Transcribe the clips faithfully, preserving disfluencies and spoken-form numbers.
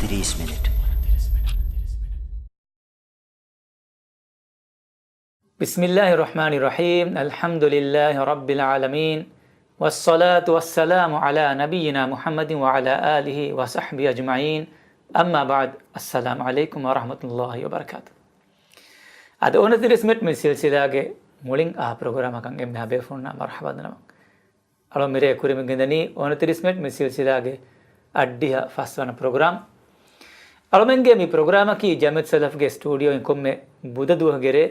ތިރީސް މިނިޓް. بسم الله الرحمن الرحيم. الحمد لله رب العالمين. والصلاة والسلام على نبينا محمد وعلى آله وصحبه أجمعين. أما بعد. السلام عليكم ورحمة الله وبركاته. އަދި އޮނަތިރީސް މިނިޓް މި ސިލްސިލާގެ މުޅިން އާ ޕްރޮގްރާމަކަށް އެންމެހާ ބޭފުޅުންނާ މަރުޙަބާ ދަންނަވަން. އަޅުން މިރޭ ކުރިމަގެން ދަނީ އޮނަތިރީސް މިނިޓް މި ސިލްސިލާގެ އަށްޑިހަ ފަސްވަނަ ޕްރޮގްރާމް. އަޅުމެންގެ މި ޕްރޮގްރާމަކީ ޖަމިއަތު ސަލަފްގެ ސްޓޫޑިއޯއިން ކޮންމެ ބުދަ ދުވަހުގެ ރޭ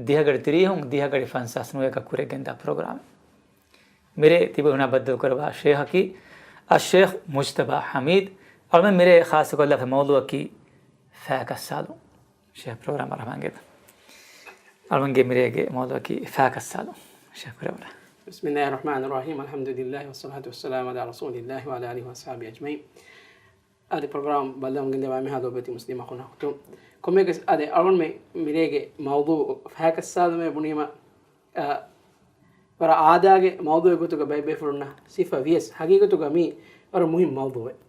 ދިހަ ގަޑި ތިރީހުން ދިހަ ގަޑި ފަންސާސް ނުވައަކަށް ކުރިއަށް ގެންދާ ޕްރޮގްރާމެއް. މިރޭ ތިބޭފުޅުންނާ ބައްދަލުކުރައްވާ ޝޭޚަކީ އައްޝޭޚް މުޖްތަބާ ޙަމީދު. އަޅުމެން މިރޭ ޚާއްޞަކޮށްލާފަ މައުޟޫޢަކީ ފާކައްސާލުން. ޝޭޚް ޕްރޮގްރާމަށް އަރަހަމަން ގެންދަ. އަޅުމެންގެ މިރޭގެ މައުޟޫޢަކީ ފާކައްސާލުން. ޝޭޚް ޕްރޮގްރާމަށް. بسم الله الرحمن الرحيم. الحمد لله والصلاة والسلام على رسول الله وعلى آله وأصحابه أجمعين. އަދި ޕްރޮގްރާމް ބައްލަވަން ގެންދަވާ މިހާ ލޯބިވެތި މުސްލިމް އަޚުންނާ އުޚްތުން. ކޮންމެއަކަސް އަދި އަޅުންމެ މިރޭގެ މައުޟޫޢު ފާކައްސާލުމޭ ބުނީމަ، އަ، ވަރަށް އާދައިގެ މައުޟޫޢެއް ގޮތުގަ ބައެއް ބޭފުޅުންނަށް ސިފަ ވިޔަސް، ހަގީގަތުގަ މީ ވަރަށް މުހިންމު މައުޟޫޢެއް.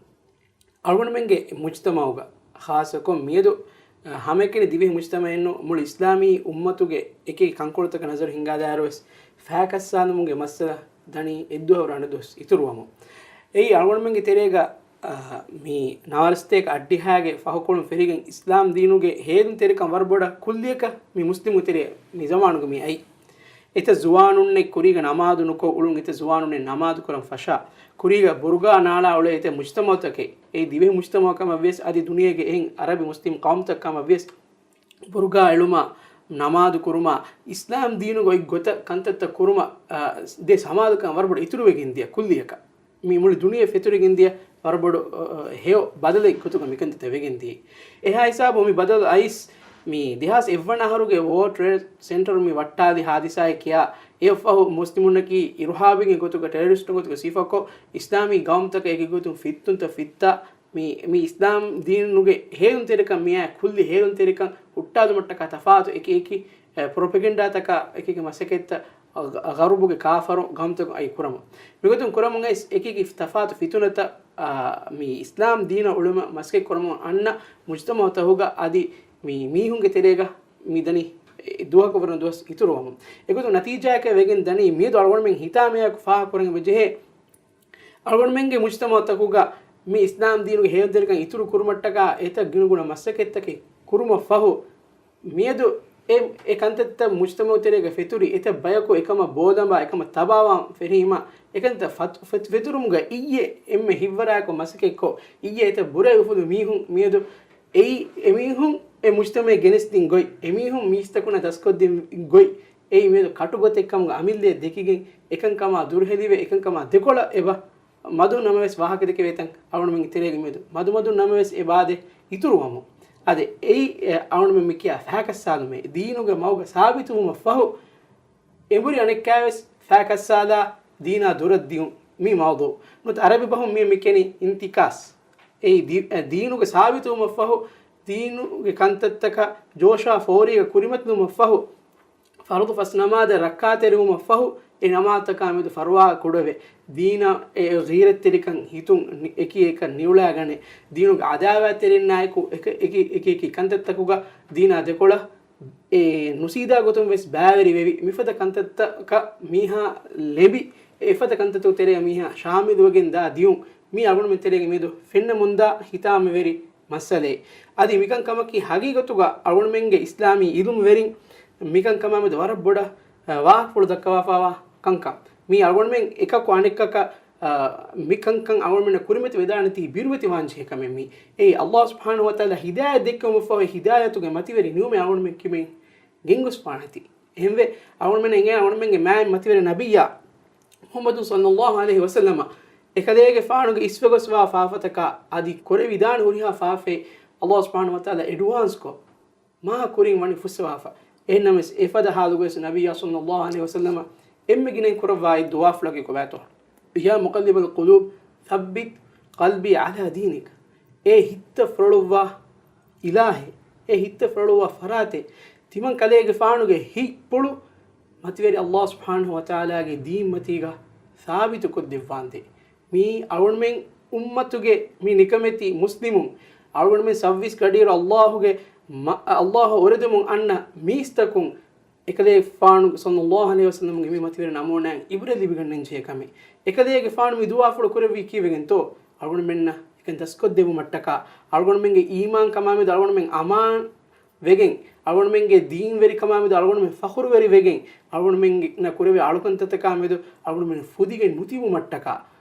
އަޅުގަނޑުމެންގެ މުޖްތަމަޢުގަ، ޚާއްޞަކޮށް މިއަދު، އަ، ހަމައެކަނި ދިވެހި މުޖްތަމަޢެއްނު މުޅި އިސްލާމީ އުއްމަތުގެ އެކި ކަންކޮޅުތަކަށް ނަޒަރު ހިންގާލާއިރުވެސް، ފާކައްސާލުމުގެ މައްސަލަ ދަނީ އެއްދުވަހުރު އަނެއްދުވަސް އިތުރުވަމުން. އެއީ އަޅުގަނޑުމެންގެ ތެރޭގަ، އަ، މި ނަވާރަސަތޭކަ އަށްޑިހައިގެ ފަހުކޮޅުން ފެށިގެން އިސްލާމް ދީނުގެ ހޭލުންތެރިކަން ވަރަށް ބޮޑަށް ކުއްލިއަކަށް މި މުސްލިމު ތެރޭ މި ޒަމާނުގަ މި އައީ. އެތައް ޒުވާނުންނެއް ކުރީގަ ނަމާދު ނުކޮށް އުޅުން، އެތައް ޒުވާނުންނެއް ނަމާދު ކުރަން ފަށާ، ކުރީގަ ބުރުގާ ނާޅާ އުޅޭ އެތައް މުޖްތަމަޢުތަކެއް، އެއީ ދިވެހި މުޖްތަމަޢަކަމަށް ވިޔަސް އަދި ދުނިޔޭގެ އެހެން އަރަބި މުސްލިމް ޤައުމުތަކަކަމަށް ވިޔަސް، ބުރުގާ އެޅުމާ، ނަމާދު ކުރުމާ، އިސްލާމް ދީނުގެ އޮތް ގޮތަށް ކަންތައްތައް ކުރުމަށް، އާ، ދޭ ސަމާލުކަން ވަރަށް ބޮޑަށް އިތުރުވެގެން ދިޔަ ކުއްލިއަކަށް. މި މުޅި ދުނިޔެ ފެތުރިގެން ދިޔަ ވަރަށް ބޮޑު، އަ، އަ، ހެޔޮ ބަދަލެއް ގޮތުގަ މިކަންތައް ވެގެން ދިޔައީ. އެހާ ހިސާބު މި ބަދަލު އައިސް، މި ދެހާސް އެއްވަނަ އަހަރުގެ ވޯރލްޑް ޓްރޭޑް ސެންޓަރު މި ވައްޓާލި ހާދިސާއެއް ކިޔާ، އެއަށްފަހު މުސްލިމުންނަކީ އިރުހާބީގެ ގޮތުގަ، ޓެރަރިސްޓުން ގޮތުގަ ސިފަކޮށް، އިސްލާމީ ގައުމުތަކަށް އެކި ގޮތުން ފިއްތުންތައް ފިއްތާ، މި، މި އިސްލާމް ދީނުގެ ހޭލުންތެރިކަން މިއާ ކުއްލި ހޭލުންތެރިކަން ހުއްޓާލުމަށްޓަކާ ތަފާތު އެކި އެކި، އެ، ޕްރޮޕެގެންޑާތަކާ އެކި އެކި މަސައްކަތްތައް ޣަ-، ޣަރުބުގެ ކާފަރު ގައުމުތަކުން އައި ކުރަމުން. މިގޮތުން ކުރަމުން އައިސް އެކި އެކި ތަފާތު ފިތުނަތައް، އާ، މި އިސްލާމް ދީނަށް އުޅުމަށް މަސައްކަތް ކުރަމުން އަންނަ މުޖްތަމަޢުތަކުގަ އަދި މި މީހުންގެ ތެރޭގަ މި ދަނީ އެ ދުވަހަކަށް ވަރަށް ދުވަސް އިތުރުވަމުން. އެގޮތުން ނަތީޖާއަކަށް ވެގެން ދަނީ މިއަދު އަޅުގަނޑުމެން ހިތާމަޔާއެކު ފާހަގަކުރަން ޖެހޭ އަޅުގަނޑުމެންގެ މުޖްތަމަޢުތަކުގަ މި އިސްލާމް ދީނުގެ ހޭލުންތެރިކަން އިތުރު ކުރުމަށްޓަކާ އެތައް ގިނަގުނަ މަސައްކަތްތަކެއް ކުރުމަށް ފަހު، މިއަދު އެ، އެ ކަންތައްތައް މުޖްތަމަޢު ތެރޭގަ ފެތުރި އެތައް ބަޔަކު އެކަމަށް ބޯލަނބާ އެކަމަށް ތަބާވާން ފެށީމަ، އެކަންތައް ފަތު-، ފެތު-، ފެތުރުމުގަ އިއްޔެ އެންމެ ހިތްވަރާއެކު މަސައްކަތްކޮށް، އިއްޔެ އެތައް ބުރައެއް އުފުލު މީހުން މިއަދު އެއީ އެމީހުން އެ މުޖްތަމަޢަށް ގެނެސްދިން ގޮތް، އެމީހުން މީސްތަކުންނަށް ދަސްކޮށްދިން ގޮތް، އެއީ މިއަދު ކަޓުގޮތެއްކަމުގަ އަމިއްލައަށް ދެކިގެން، އެކަންކަމާ ދުރުހެލިވެ، އެކަންކަމާ ދެކޮޅަށް އެބަ މަދު ނަމަވެސް ވާހަކަ ދެކެވޭތަން އަޅުގަނޑުމެންގެ ތެރޭގެ މިއަދު މަދުމަދު ނަމަވެސް އެ ބާދެ އިތުރުވަމު. އަދި އެއީ އެ އަޅުގަނޑުމެން މި ކިޔާ ފާކައްސާލުމޭ ދީނުގެ މަގުގަ ސާބިތުވުމަށް ފަހު، އެނބުރި އަނެއްކާވެސް ފާކައްސާލާ ދީނާ ދުރަށް ދިޔުން މި މައުޟޫޢު. ނުވަތަ އަރަބި ބަހުން މި މި ކެނި އިންތިކާސް. އެއީ ދީ-، އެ ދީނުގެ ސާބިތުވުމަށް ފަހު، ދީނުގެ ކަންތައްތަކަށް ޖޯޝާ ފޯރީގަ ކުރިމަތިލުމަށް ފަހު، ފަރުޟު ފަސް ނަމާދަށް ރައްކާތެރިވުމަށް ފަހު، އެ ނަމާދުތަކާ މެދު ފަރުވާ ކުޑަވެ، ދީނަށް އެ ޣީރަތްތެރިކަން ހިތުން ނި-، އެކި އެކަށް ނިއުޅާގަނެ، ދީނުގެ އަދާވާތްތެރިންނާއެކު އެކ-، އެކި، އެކި އެކި ކަންތައްތަކުގަ ދީނާ ދެކޮޅަށް އެ ނުސީދާ ގޮތުން ވެސް ބައިވެރި ވެވި، މިފަދަ ކަންތައްތަކަށް މީހާ ލެބި، އެފަދަ ކަންތައްތަކު ތެރެއަށް މީހާ ޝާމިލުވެގެން ދާ ދިޔުން، މީ އަޅުގަނޑުމެން ތެރޭގެ މިއަދު ފެންނަމުންދާ ހިތާމަވެރި މައްސަލައެއް. އަދި މިކަންކަމަކީ ހަގީގަތުގަ އަޅުގަނޑުމެންގެ އިސްލާމީ އިލްމުވެރިން މިކަންކަމާ މެދު ވަރަށް ބޮޑަށް، އަ، ވާހަކަފުޅު ދައްކަވާފައިވާ ކަންކަން. މީ އަޅުގަނޑުމެން އެކަކު އަނެއްކަކަށް، އަ، މިކަންކަން އަޅުގަނޑުމެންނަށް ކުރިމަތި ވެދާނެތީ ބިރުވެތި ވާންޖެހޭ ކަމެއް މީ. އެއީ ﷲ ސުބްޙާނަހޫ ވަތަޢާލާ ހިދާޔަތް ދެއްކެވުމަށްފަހު ހިދާޔަތުގެ މަތިވެރި ނިޢުމަތް އަޅުގަނޑުމެން ކިމެން ގެންގޮސްފާނެތީ. އެހެންވެ، އަޅުގަނޑުމެން އެނގޭ އަޅުގަނޑުމެންގެ މާތް މަތިވެރި ނަބިއްޔާ މުޙައްމަދު ޞައްލައްލާހު ޢަލައިހި ވަސައްލަމަ އެކަލޭގެފާނުގެ އިސްވެގޮސްވާ ފާފަތަކާ އަދި ކުރެވިދާނެ ހުރިހާ ފާފައެއް ﷲ ސުބްޙާނަހޫ ވަތަޢާލާ އެޑްވާންސްކޮށް، މާ ކުރިން ވަނީ ފުއްސަވާފަ. އެހެންނަމަވެސް، އެފަދަ ޙާލުގަވެސް ނަބިއްޔާ ޞައްލައްލާހު ޢަލައިހި ވަސައްލަމަ އެންމެ ގިނައިން ކުރައްވާ އެއް ދުޢާފުޅަކީ ކޮބާތޯ؟ يا مقلب القلوب ثبت قلبي على دينك. އޭ ހިތްތައް ފުރޮޅުއްވާ އިލާހޭ، އޭ ހިތްތައް ފުރޮޅުއްވާ ފަރާތޭ، ތިމަން ކަލޭގެފާނުގެ ހިތްޕުޅު މަތިވެރި ﷲ ސުބްޙާނަހޫ ވަތަޢާލާގެ ދީންމަތީގަ ސާބިތުކޮށްދެއްވާނދޭ. މީ އަޅުގަނޑުމެން އުއްމަތުގެ މި ނިކަމެތި މުސްލިމުން އަޅުގަނޑުމެން ސައްވީސް ގަޑިއިރު އައްލާހުގެ މަ-، އައްލާހު އޮވެދެމުން އަންނަ މީސްތަކުން އެކަލޭގެފާނު ޞައްލައްލާހު ޢަލައިހި ވަސައްލަމްގެ މި މަތިވެރި ނަމޫނާއިން ޢިބްރަތް ލިބިގަންނަން ޖެހޭ ކަމެއް. އެކަލޭގެފާނު މި ދުޢާފުޅު ކުރެއްވީ ކީއްވެގެންތޯ؟ އަޅުގަނޑުމެންނަށް އެކަން ދަސްކޮށްދެއްވުމަށްޓަކާ، އަޅުގަނޑުމެންގެ އީމާންކަމާމެދު އަޅުގަނޑުމެން އަމާން ވެގެން، އަޅުގަނޑުމެންގެ ދީންވެރިކަމާމެދު އަޅުގަނޑުމެން ފަޚުރުވެރި ވެގެން، އަޅުގަނޑުމެންނަށް ކުރެވޭ އަޅުކަންތައްތަކާމެދު އަޅުގަނޑުމެން ފުދިގެން ނުތިބުމަށްޓަކާ،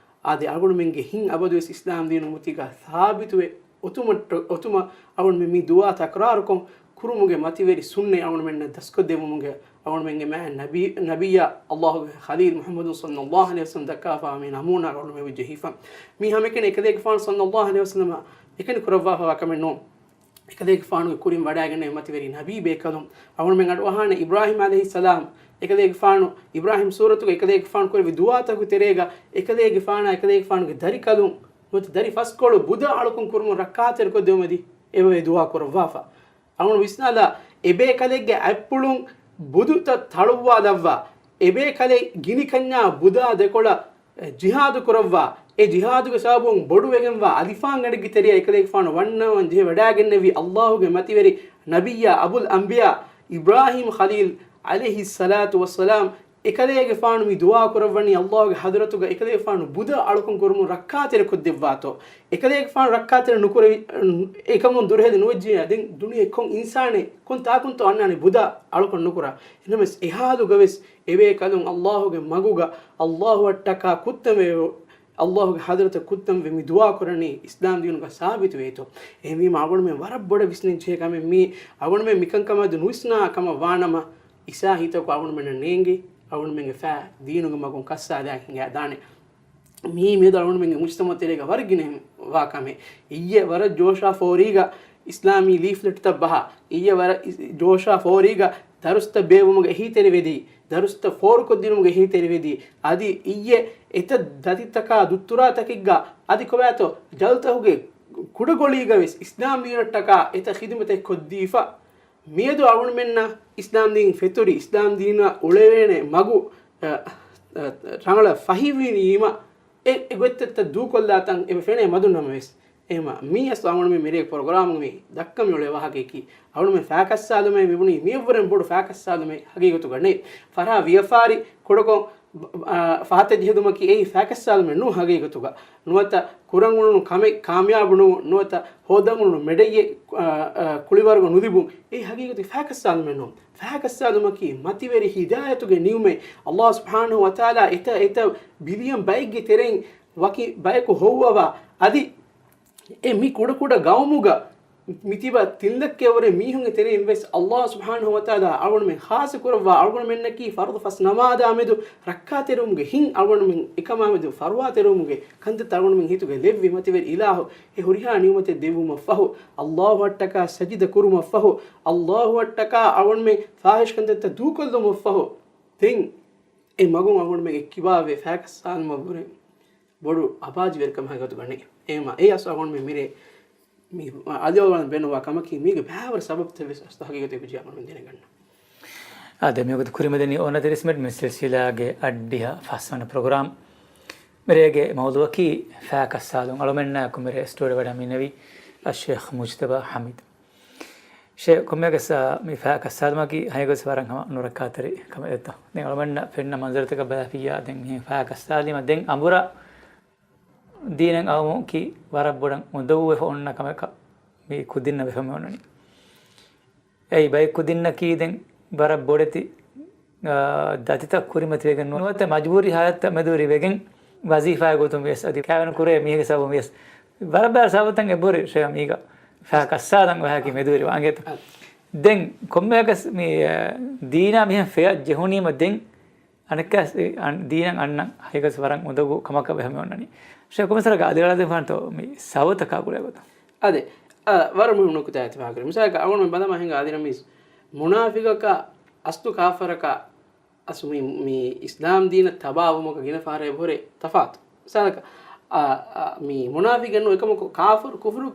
އާދެ، އަޅުގަނޑުމެންގެ ހިތް އަބަދުވެސް އިސްލާމް ދީނު މުތީގަ ސާބިތުވެ އޮތުމަށްޓަ-، އޮތުމަށް އަޅުގަނޑުމެން މި ދުޢާ ތަކްރާރުކޮށް ކުރުމުގެ މަތިވެރި ސުންނަތް އަޅުގަނޑުމެންނަށް ދަސްކޮށްދެއްވުމުގެ އަޅުގަނޑުމެންގެ މާތް ނަބީ، ނަބިއްޔާ އައްލާހުގެ ޚަލީލް މުޙައްމަދު ޞައްލައްލާހު ޢަލައިހި ވަސައްލަމް ދައްކާފާ މި ނަމޫނާ އަޅުގަނޑުމެން ޖެހިފަ. މީ ހަމައެކަނި އެކަލޭގެފާނު ޞައްލައްލާހު ޢަލައިހި ވަސައްލަމަށް އެކަނި ކުރައްވާފަވާ ކަމެއް ނޫން. އެކަލޭގެފާނުގެ ކުރިން ވަޑައިގެންނެވި މަތިވެރި ނަބީ ބޭކަލުން އަޅުގަނޑުމެން އަޑުއަހާނެ އިބްރާހީމް ޢަލައިހިއްސަލާމް، އެކަލޭގެފާނު އިބްރާހީމް ސޫރަތުގަ އެކަލޭގެފާނު ކުރެއްވި ދުޢާތަކުގެ ތެރޭގަ އެކަލޭގެފާނާ އެކަލޭގެފާނުގެ ދަރިކަލުން ނުވަތަ ދަރި ފަސްކޮޅު ބުދަ އަޅުކަން ކުރުމުން ރައްކާތެރިކޮށްދެވުމަށްދީ އެބަވޭ ދުޢާ ކުރައްވާފަ. އަޅުގަނޑު ވިސްނާލާ، އެބޭކަލެއްގެ އަތްޕުޅުން ބުދުތައް ތަޅުއްވާލައްވާ، އެބޭކަލެއް ގިނިކަންޏާ ބުދާ ދެކޮޅަށް ޖިހާދު ކުރައްވާ، އެ ޖިހާދުގެ ސަބަބުން ބޮޑުވެގެންވާ އަލިފާންގަނޑެއްގެ ތެރެއަށް އެކަލޭގެފާނު ވަންނަވަން ޖެހި ވަޑައިގެންނެވި އައްލާހުގެ މަތިވެރި ނަބިއްޔާ އަބުލް އަންބިޔާ އިބްރާހީމް ޚަލީލް ޢަލައިހިއްސަލާތު ވައްސަލާމް އެކަލޭގެފާނު މި ދުޢާ ކުރައްވަނީ އައްލާހުގެ ޙަޟްރަތުގަ އެކަލޭގެފާނު ބުދަ އަޅުކަން ކުރުމުން ރައްކާތެރިކޮށްދެއްވާތޯ. އެކަލޭގެފާނު ރައްކާތެރި ނުކުރެވި، އެކަމުން ދުރުހެލި ނުވެއްޖިއްޔާ ދެން ދުނިޔެ ކޮން އިންސާނެއް ކޮން ތާކުންތޯ އަންނާނެ ބުދަ އަޅުކަން ނުކުރާ. އެހެނަސް އެހާލުގަވެސް އެބޭކަލުން އައްލާހުގެ މަގުގަ އައްލާހުއަށްޓަކާ ކުއްތަންވެ، އައްލާހުގެ ޙަޟްރަތަށް ކުއްތަންވެ މި ދުޢާ ކުރަނީ އިސްލާމް ދީނުގަ ސާބިތުވޭތޯ. އެހެންވީމަ އަޅުގަނޑުމެން ވަރަށް ބޮޑަށް ވިސްނެން ޖެހޭ ކަމެއް މީ. އަޅުގަނޑުމެން މިކަންކަމާމެދު ނުވިސްނާ ކަމަށް ވާނަމަ، އިސާހިތަކު އަޅުގަނޑުމެންނަށް ނޭނގި، އަޅުގަނޑުމެންގެ ފައި ދީނުގެ މަގުން ކައްސާލާ ހިނގާދާނެ. މީ މިއަދު އަޅުގަނޑުމެންގެ މުޖްތަމަޢު ތެރޭގަ ވަރަށް ގިނަ ވާ ކަމެއް. އިއްޔެ ވަރަށް ޖޯޝާ ފޯރީގަ އިސްލާމީ ލީފްލެޓްތައް ބަހާ، އިއްޔެ ވަރަށް އިސް-، ޖޯޝާ ފޯރީގަ ދަރުސްތައް ބޭއްވުމުގެ އެހީތެރިވެދީ، ދަރުސްތައް ފޯރުކޮށްދިނުމުގެ އެހީތެރިވެދީ، އަދި އިއްޔެ އެތައް ދަތިތަކާ ދުއްތުރާތަކެއްގަ އަދި ކޮބާތޯ ޖަލްތަހުގެ ކުޑަގޮޅީގަވެސް އިސްލާމް ދީނަށްޓަކާ އެތައް ޚިދުމަތެއް ކޮށްދީފަ. މިއަދު އަޅުގަނޑުމެންނަށް އިސްލާމް ދީން ފެތުރި، އިސްލާމް ދީނަށް އުޅެވޭނެ މަގު، އަ، އަ، އަ، ރަނގަޅަށް ފަހިވީމަ، އެ، އެ ގޮތްތައްތައް ދޫކޮށްލާތަން އެބަ ފެނޭ މަދުން ނަމަވެސް. އެހެންވީމަ، މީ އަސްލު އަޅުގަނޑުމެން މިރޭ ޕްރޮގްރާމުގަ މި ދައްކަން މިއުޅޭ ވާހަކަޔަކީ، އަޅުގަނޑުމެން ފައިކައްސާލުމޭ މިބުނީ މިއަށްވުރެން ބޮޑު ފައިކައްސާލުމެއް ހަގީގަތުގަ ނެތް. ފަރާ ވިޔަފާރި ކުޑަކޮށް، އަ، ފަހަތަށް ޖެހިލުމަކީ އެއީ ފައިކައްސާލުމެއް ނޫން ހަގީގަތުގަ. ނުވަތަ ކުރަން އުޅުނު ކަމެއް ކާމިޔާބު ނޫން، ނުވަތަ ހޯދަން އުޅުނު މެޑެއްޔެއް، އަ، އަ، ކުޅިވަރުގަ ނުލިބުން، އެއީ ހަގީގަތުގެ ފައިކައްސާލުމެއް ނޫން. ފައިކައްސާލުމަކީ މަތިވެރި ހިދާޔަތުގެ ނިޢުމަތް. އައްލާހު ސުބްޙާނަހު ވަތަޢާލާ އެތައް، އެތައް ބިލިއަން ބައެއްގެ ތެރެއިން ވަކި ބަޔަކު ހޮއްވަވާ، އަދި އެ މި ކުޑަކުޑަ ގައުމުގަ މިތިބަ ތިން ލައްކައަށްވުރެ މީހުންގެ ތެރެއިން ވެސް އައްލާހު ސުބްޙާނަހު ވަތަޢާލާ އަޅުގަނޑުމެން ޚާއްޞަ ކުރައްވާ، އަޅުގަނޑުމެންނަކީ ފަރުޟު ފަސް ނަމާދާމެދު ރައްކާތެރިވުމުގެ ހިތް އަޅުގަނޑުމެން އެކަމާމެދު ފަރުވާތެރިވުމުގެ ކަންތައްތައް އަޅުގަނޑުމެން ހިތުގަ ލެއްވި މަތިވެރި އިލާހު އެ ހުރިހާ ނިޢުމަތެއް ދެއްވުމަށްފަހު، އައްލާހުއަށްޓަކާ ސަޖިދަ ކުރުމަށްފަހު، އައްލާހުއަށްޓަކާ އަޅުގަނޑުމެން ފާޙިޝް ކަންތައްތައް ދޫކޮށްލުމަށްފަހު، ދެން އެ މަގުން އަޅުގަނޑުމެން އެއްކިބާވެ ފައިކައްސާލުމަށްވުރެ ބޮޑު އަބާޒުވެރިކަމެއް ހަގީގަތުގަ ނެތް. އެހެންވީމަ، އެއީ އަސްލު އަޅުގަނޑުމެން މިރޭ މި އަލިއަޅުގަނޑު ބޭނުންވާ ކަމަކީ، މީގެ ބައިވަރު ސަބަބުތައް ވެސް އަސްލު ހަގީގަތުގަ އެބަޖެހޭ އަޅުގަނޑުމެން ދެނެގަންނަން. އާދެ، މިވަގުތު ކުރިމަދަނީ އޮނަތިރީސް މިނިޓް މި ސިލްސިލާގެ އައްޑިހަ ފަސްވަނަ ޕްރޮގްރާމް. މިރޭގެ މައުޟޫޢަކީ ފައިކައްސާލުން. އަޅުމެންނާއެކު މިރޭ ސްޓޫޑިއޯ ވަޑައިގެންނެވީ އައްޝޭޚް މުޖްތަބާ ޙަމީދު. ޝޭޚް، ކޮންމެއަކަސް މި ފައިކައްސާލުމަކީ ހަގީގަތުގަ ވަރަށް ހަމަ ނުރައްކާތެރި ކަމެއް އެއްތޯ. ދެން އަޅުމެންނަށް ފެންނަ މަންޒަރުތަކަށް ބަލާފިއްޔާ، ދެން މިހެން ފައިކައްސާލީމަ ދެން އަނބުރާ ދީނަށް އައުމަކީ ވަރަށް ބޮޑަށް އުނދަގޫވެފަ އޮންނަ ކަމަކަށް މި ކުދިންނަށް ވެފަ މި އޮންނަނީ. އެއީ ބައެއް ކުދިންނަކީ ދެން ވަރަށް ބޮޑެތި، އާ، ދަތިތައް ކުރިމަތިވެގެން ނުވަތަ މަޖުބޫރީ ހާލަތްތައް މެދުވެރިވެގެން ވަޒީފާއެއް ގޮތުން ވިޔަސް އަދި ކައިވެނި ކުރޭ މީހެއްގެ ސަބަބުން ވިޔަސް ވަރަށް ބާރަ ސަބަބުތައް އެބަހުރި ޝޭޚް މީގަ ފައިކައްސާލަން ވަހަކީ މެދުވެރި ވާނގޭތަ. ދެން ކޮންމެއަކަސް މި، އާ، ދީނާ މިހެން ފެޔަށް ޖެހުނީމަ ދެން އަނެއްކާ ދީނަށް އަންނަން ހަގީގަތު ވަރަށް އުނދަގޫ ކަމަކަށް ވެފަ މި އޮންނަނީ. ޝޭޚް ކޮމިސަރަކަށް އަދިވަޅާލަދިން ފާންތޯ މި ސަބަބުތަކާ ގުޅޭ ގޮތަށް. އާދެ، އާ، ވަރަށް މުހިންމު ނުކުތާއެއް ތި ފާހަގަކުރީ. މިސާލަކަށް އަޅުގަނޑުމެން ބަލަމާ ހިނގާ އަދި ނަމީސް މުނާފިގަކާ އަސްލު ކާފަރަކާ އަސްލު މި، މި އިސްލާމް ދީނަށް ތަބާވުމަކަށް ގިނަ ފަހަރަށް އެބަހުރޭ ތަފާތު. މިސާލަކަށް، އާ، އާ، މި މުނާފިގެއް ނޫން އެކަމަކު ކާފަރު ކުފުރު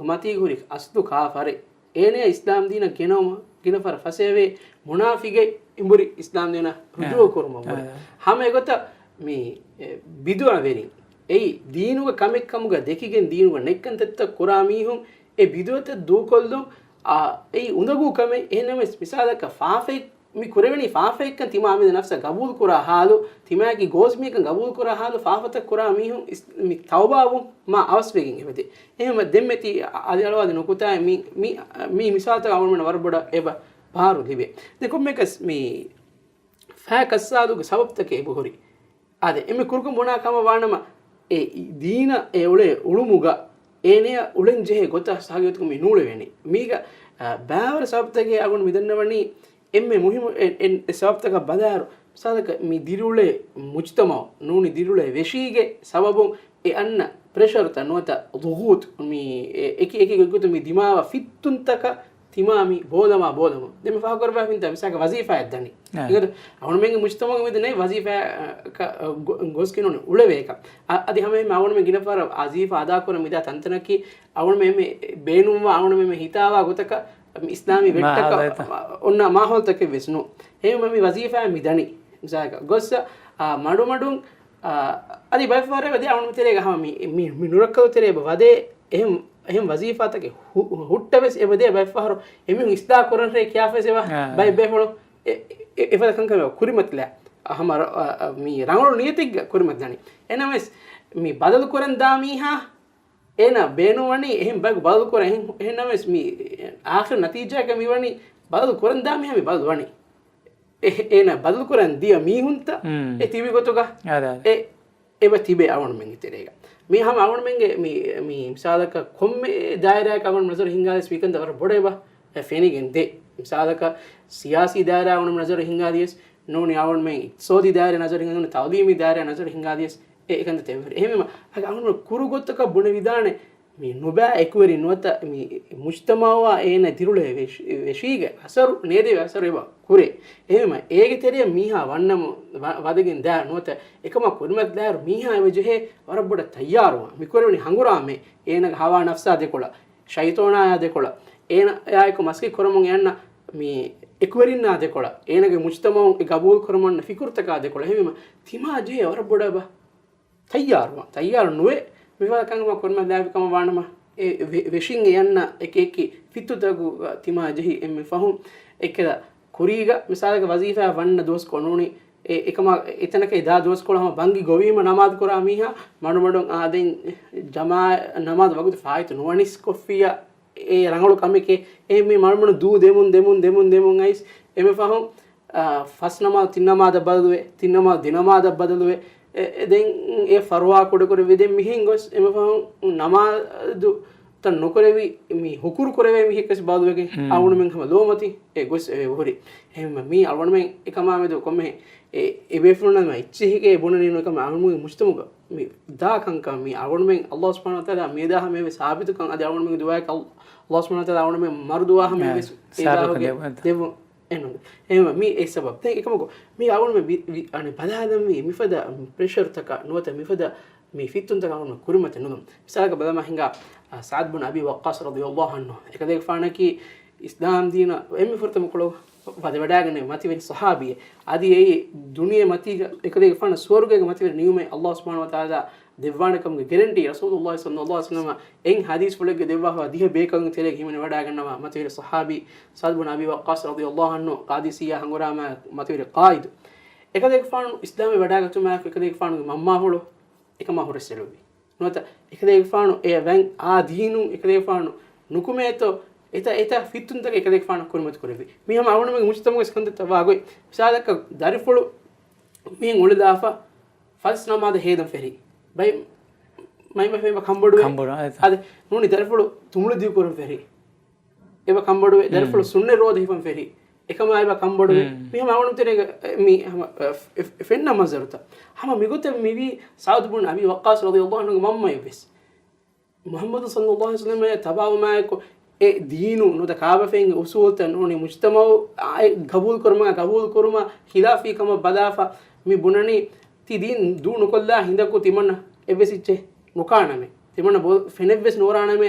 މަތީގަ ހުރި އަސްލު ކާފަރެއް. އޭނަޔަށް އިސްލާމް ދީނަށް ގެނައުމަށް ގިނަ ފަހަރަށް ފަސޭހަވޭ މުނާފިގެއް އެނބުރި އިސްލާމް ދީނަށް ރުޖޫޢަ ކުރުމަށްވުރެ. ހަމަ އެގޮތަށް މި، އެ، ބިދުޢަވެރިން އެއީ ދީނުގެ ކަމެއްކަމުގަ ދެކިގެން ދީނުގެ ނެތްކަންތައްތައް ކުރާ މީހުން އެ ބިދުޢަތަށް ދޫކޮށްލުން، އާ، އެއީ އުނދަގޫ ކަމެއް. އެހެންނަމަވެސް، މިސާލަކަށް ފާފައެއް މި ކުރެވެނީ ފާފައެއްކަން ތިމާ މި ނަފްސަށް ގަބޫލު ކުރާ ހާލު، ތިމާގެ ގޯސް މީހަކަށް ގަބޫލު ކުރާ ހާލު، ފާފަތައް ކުރާ މީހުން އިސް-، މި ތައުބާވުން މާ އަވަސްވެގެން އެބަދޭ. އެހެންވެ ދެންމެ ތި އަލިއަޅުވާދި ނުކުތާއެއް މި، މި، މި މިސާލުތަކަށް އަޅުގަނޑުމެން ވަރަށް ބޮޑަށް އެބަ ބާރު ލިބޭ. ދެން ކޮންމެއަކަސް މި ފަހަކަސްސާލުގެ ސަބަބުތަކެއް އެބަހުރި. އާދެ، އެންމެ ކުރުކޮށް ބުނާ ކަމަށް ވާނަމަ، އެ ދީނަށް އެ އުޅޭ އުޅުމުގަ އޭނަޔަށް އުޅެން ޖެހޭ ގޮތަށް ހަގީގަތުގަ މި ނޫޅެވޭނެ. މީގަ، އާ، ބާވަރު ސަބަބުތަކެއް އަޅުގަނޑު މިދަންނަވަނީ އެންމެ މުހިއްމު އެ، އެ، އެ ސަބަބުތަކަށް ބަލާއިރު، މިސާލަކަށް މި ދިރިއުޅޭ މުޖްތަމަޢު ނޫނީ ދިރިއުޅޭ ވެށީގެ ސަބަބުން އެ އަންނަ ޕްރެޝަރުތައް ނުވަތަ ޟުޣޫޠު މި އެ، އެކި އެކި ގޮތްގޮތުން މި ދިމާވާ ފިއްތުންތަކަށް ތިމާ މި ބޯލަމާ ބޯލަމުން. ދެން މި ފާހަގަކުރައްވާފިންތާ މިސާލަކަށް ވަޒީފާއެއް ދަނީ. އާ. އެގޮތު އަޅުމެންގެ މުޖްތަމަޢުގެ މެދު ނެތް ވަޒީފާއަކަށް ގޮ-، ގޮސްގެން އުޅެވޭކަށް. އަ-، އަދި ހަމައެހެންމެ އަޅުމެން ގިނަ ފަހަރަށް ވަޒީފާ އަދާކުރަން މިދާ ތަންތަނަކީ އަޅުމެން އެންމެ ބޭނުންވާ އަޅުމެން އެންމެ ހިތާވާ ގޮތަކަށް މި އިސްލާމީ ވެއްޓަކަށް މާހައުލަށް އޮންނަ މާހައުލުތަކެއް ވެސް ނޫން. އެހެންވީމަ މި ވަޒީފާއެއް މި ދަނީ. މިސާލަކަށް ގޮއްސަ، އާ، މަޑުމަޑުން، އާ، އަދި ބައެއްފަހަރަށް އެބަދޭ އަޅުމެން ތެރޭގަ ހަމަ މި، މި، މި ނުރައްކަލު ތެރޭ އެބަ ވަދޭ އެހެން، އެހެން ވަޒީފާތަކެއް ހު-، ހުއްޓަވެސް އެބަދޭ ބައެއްފަހަރު އެމީހުން އިސްލާހް ކުރަން ރޭ ކިޔާފަސް އެބަ އާ. ބައެއް ބޭފުޅުން އެ، އެ، އެފަދަ ކަންކަމެއް ކުރިމަތިލާ. ހަމަ ރަ-، އަ، އަ، މި ރަނގަޅު ނިޔަތެއްގަ ކުރިމަތިލާނީ. އެނަމެސް މި ބަދަލު ކުރަން ދާ މީހާ އޭނާ ބޭނުންވަނީ އެހެން ބަޔަކު ބަދަލު ކުރަން. އެހެން، އެހެންނަމަވެސް މި އާޚިރު ނަތީޖާގަ މި ވަނީ ބަދަލު ކުރަން ދާ މީހާ މި ބަދަލު ވަނީ. އެ، އޭނާ ބަދަލު ކުރަން ދިޔަ މީހުންތައް މް. އެ ތިބި ގޮތުގަ އާދެ، އާދެ. އެ، އެބަ ތިބޭ އަޅުގަނޑުމެންގެ ތެރޭގަ. މީ ހަމަ އަޅުގަނޑުމެންގެ މި، މި މިސާލަކަށް ކޮންމެ ދާއިރާއަކަށް އަޅުގަނޑު ނަޒަރު ހިންގާލިޔަސް މިކަންތައް ވަރަށް ބޮޑަށް އެބަ ފެނިގެން ދޭ. މިސާލަކަށް ސިޔާސީ ދާއިރާ އަޅުގަނޑު ނަޒަރު ހިންގާލިޔަސް ނޫނީ އަޅުގަނޑުމެން އިޤްތިޞާދީ ދާއިރާ ނަޒަރު ހިންގާލިޔަސް، ތަޢުލީމީ ދާއިރާ ނަޒަރު ހިންގާލިޔަސް އެ އެކަންތައް ތެއްވެރި. އެހެންވީމަ އަޅުގަނޑު ކުރު ގޮތަކަށް ބުނެވިދާނެ މި ނުބާ އެކުވެރި ނުވަތަ މި މުޖްތަމަޢުއާ އޭނަ ދިރިއުޅޭ ވެށި-، ވެށީގެ އަސަރު ނޭދެވޭ އަސަރު އެބަ ކުރޭ. އެހެންވީމަ އޭގެ ތެރެއަށް މީހާ ވަންނަމު ވަ-، ވަދެގެން ދާ ނުވަތަ އެކަމަށް ކުރިމަތިލާއިރު މީހާ އެބަ ޖެހޭ ވަރަށް ބޮޑަށް ތައްޔާރުވާން. މި ކުރެވެނީ ހަނގުރާމައެއް. އޭނަގެ ހަވާ ނަފްސާ ދެކޮޅަށް، ޝައިޠާނާޔާ ދެކޮޅަށް، އޭނައާއެކު މަސައްކަތް ކުރަމުން އެ އަންނަ މި އެކުވެރިންނާ ދެކޮޅަށް، އޭނަގެ މުޖްތަމަޢުން އެ ގަބޫލު ކުރަމުން އަންނަ ފިކުރުތަކާ ދެކޮޅަށް. އެހެންވީމަ ތިމާ ޖެހޭ ވަރަށް ބޮޑަށް އެބަ ތައްޔާރުވާން. ތައްޔާރު ނުވެ، މިފަދަ ކަންކަމަށް ކުރިމަތިލާފި ކަމަށް ވާނަމަ، އެ ވެ-، ވެށިން އެ އަންނަ އެކި އެކި ފިއްތުތަކުގަ ތިމާ ޖެހި އެންމެ ފަހުން އެކެލަ ކުރީގަ މިސާލަކަށް ވަޒީފާ ވަންނަ ދުވަސްކޮޅު ނޫނީ، އެ އެކަމަށް އެތަނަކަށް ދާ ދުވަސްކޮޅު ހަމަ ބަންގި ގޮވީމަ ނަމާދު ކުރާ މީހާ މަޑުމަޑުން އާ ދެން ޖަމާ ނަމާދު ވަގުތު ފާއިތު ނުވަނިސް ކޮށްފިއްޔާ އެ ރަނގަޅު ކަމެކޭ. އެ މި މަޑުމަޑުން ދޫ ދެމުން ދެމުން ދެމުން ދެމުން އައިސް އެންމެ ފަހުން އާ، ފަސް ނަމާދު ތިން ނަމާދަށް ބަދަލުވެ، ތިން ނަމާދު ދެ ނަމާދަށް ބަދަލުވެ، އެ، އެ، ދެން އެ ފަރުވާ ކުޑަކުރެވި ދެން މިހެން ގޮސް އެންމެ ފަހުން ނަމާދުތައް ނުކުރެވި މި ހުކުރު ކުރެވޭ މީހެއް ވެސް ބަދަލުވެގެން މް. އަޅުގަނޑުމެން ހަމަ ލޯމަތި އެ ގޮސް އެ ހުރި. އެހެންވީމަ މީ އަޅުގަނޑުމެން އެކަމާ މެދު ކޮންމެހެން އެ، އެ ބޭފުޅުންނަށް އެއްޗެހިގެ ބުނަނީ ނުވަތަ އަޅުގަނޑުމެންގެ މުޖްތަމަޢުގަ މި ދާ ކަންކަން މީ އަޅުގަނޑުމެން ﷲ ސުބްޙާނަހޫ ވަތަޢާލާ މިއަދާ ހަމަޔަށް ވެސް ސާބިތުކަން އަދި އަޅުގަނޑުމެންގެ ދުޢާއަކީ ﷲ ސުބްޙާނަހޫ ވަތަޢާލާ އަޅުގަނޑުމެން މަރުދުޢާ ހަމަޔަށް ވެސް އެ ސާބިތުކަން ދާ ދެއްވުން. ދެއްވުން. އެހެންވީމަ، އެހެންވީމަ، މީ އެއް ސަބަބެއް. ދެން އެކަމަކު، މީ އަޅުގަނޑުމެން ވި-، ވި-، އަނެއް ބަލާލަންވީ މިފަދަ ޕްރެޝަރުތަކަށް ނުވަތަ މިފަދަ މި ފިއްތުންތަކަށް އަޅުގަނޑު ކުރިމަތި ނުލުން. މިސާލަކަށް ބަލަމާ ހިނގާ، އާ، ސަޢްދު ބުން އަބީ ވައްޤާޞް ރަޟިޔަﷲ ޢަންހު. އެކަލޭގެފާނަކީ އިސްލާމް ދީނަށް އެންމެ ފުރަތަމަ ކޮޅު ވަދެވަޑައިގެންނެވި މަތިވެރި ޞަޙާބީއެއް. އަދި އެއީ ދުނިޔެ މަތީގަ އެކަލޭގެފާނަށް ސުވަރުގޭގެ މަތިވެރި ނިޢުމަތް ﷲ ސުބްޙާނަހޫ ވަތަޢާލާ ދެއްވާނެ ކަމުގެ ގެރެންޓީ ރަސޫލުﷲ ޞައްލަﷲ ޢަލައިހި ވަސައްލަމަ އެއް ޙަދީޘްފުޅެއްގަ ދެއްވާފަ ދިހަ ބޭކަލުންގެ ތެރޭގަ ހިމެނިވަޑައިގަންނަވާ މަތިވެރި ޞަޙާބީ ސަޢްދު ބުން އަބީ ވައްޤާޞް ރަޟިޔަﷲ ޢަންހު ޤާދިސިއްޔާ ހަނގުރާމަ މަތިވެރި ޤާއިދު. އެކަލޭގެފާނު އިސްލާމްވެ ވަޑައިގަތުމާއެކު އެކަލޭގެފާނުގެ މަންމާފުޅު އެކަމާ ހުރަސްއެޅުއްވި. ނުވަތަ އެކަލޭގެފާނު އެ ވަން އާ ދީނުން އެކަލޭގެފާނު ނުކުމޭތޯ އެތައް އެތައް ފިއްތުންތަކެއް އެކަލޭގެފާނު ކުރިމަތި ކުރެއްވި. މީ ހަމަ އަޅުގަނޑުމެންގެ މުޖްތަމަޢުގެ ކަންތައްތައް ވާ ގޮތް. މިސާލަކަށް ދަރިފުޅު މިހެން އުޅެލާފަ ފަސް ނަމާދަށް ހޭލަން ފެށި. ބައި މައިމަފެ އެބަ ކަންބޮޑުވެ. ކަންބޮޑު، އާ، އެތަ. އާދެ، ނޫނީ ދަރިފުޅު ތުނބުޅި ދިގުކުރަން ފެށި. އެބަ ކަންބޮޑުވެ. ދަރިފުޅު މް. ސުންނަތް ރޯދަ ހިފަން ފެށި. އެކަމާ އެބަ ކަންބޮޑުވެ. މް. މި ހަމަ އަޅުގަނޑު ތެރޭގަ، އެ، މި ހަމަ، އެ، އެ، އެ، ފެންނަ މަންޒަރުތައް. ހަމަ މިގޮތަށް މިވީ ސަޢްދު ބުން އަބީ ވައްޤާޞް ރަޟިޔަﷲ ޢަންހުގެ މަންމައެއް ވެސް. މުޙައްމަދު ޞައްލަﷲ ޢަލައިހި ވަސައްލަމައާ ތަބާވުމާއެކު އެ ދީނު ނުވަތަ ކާބަފައިންގެ އުޞޫލުތައް ނޫނީ މުޖްތަމަޢު އާއި ގަބޫލުކުރުމާ ގަބޫލުކުރުމާ ޚިލާފީ ކަމަށް ބަލާފަ މި ބުނަނީ ތި ދީން ދޫ ނުކޮށްލާ ހިނދަކު ތިމަންނަ އެއްވެސް އެއްޗެއް ނުކާނަމޭ. ތިމަންނަ ބޮ-، ފެނެއްވެސް ނޯރާނަމޭ.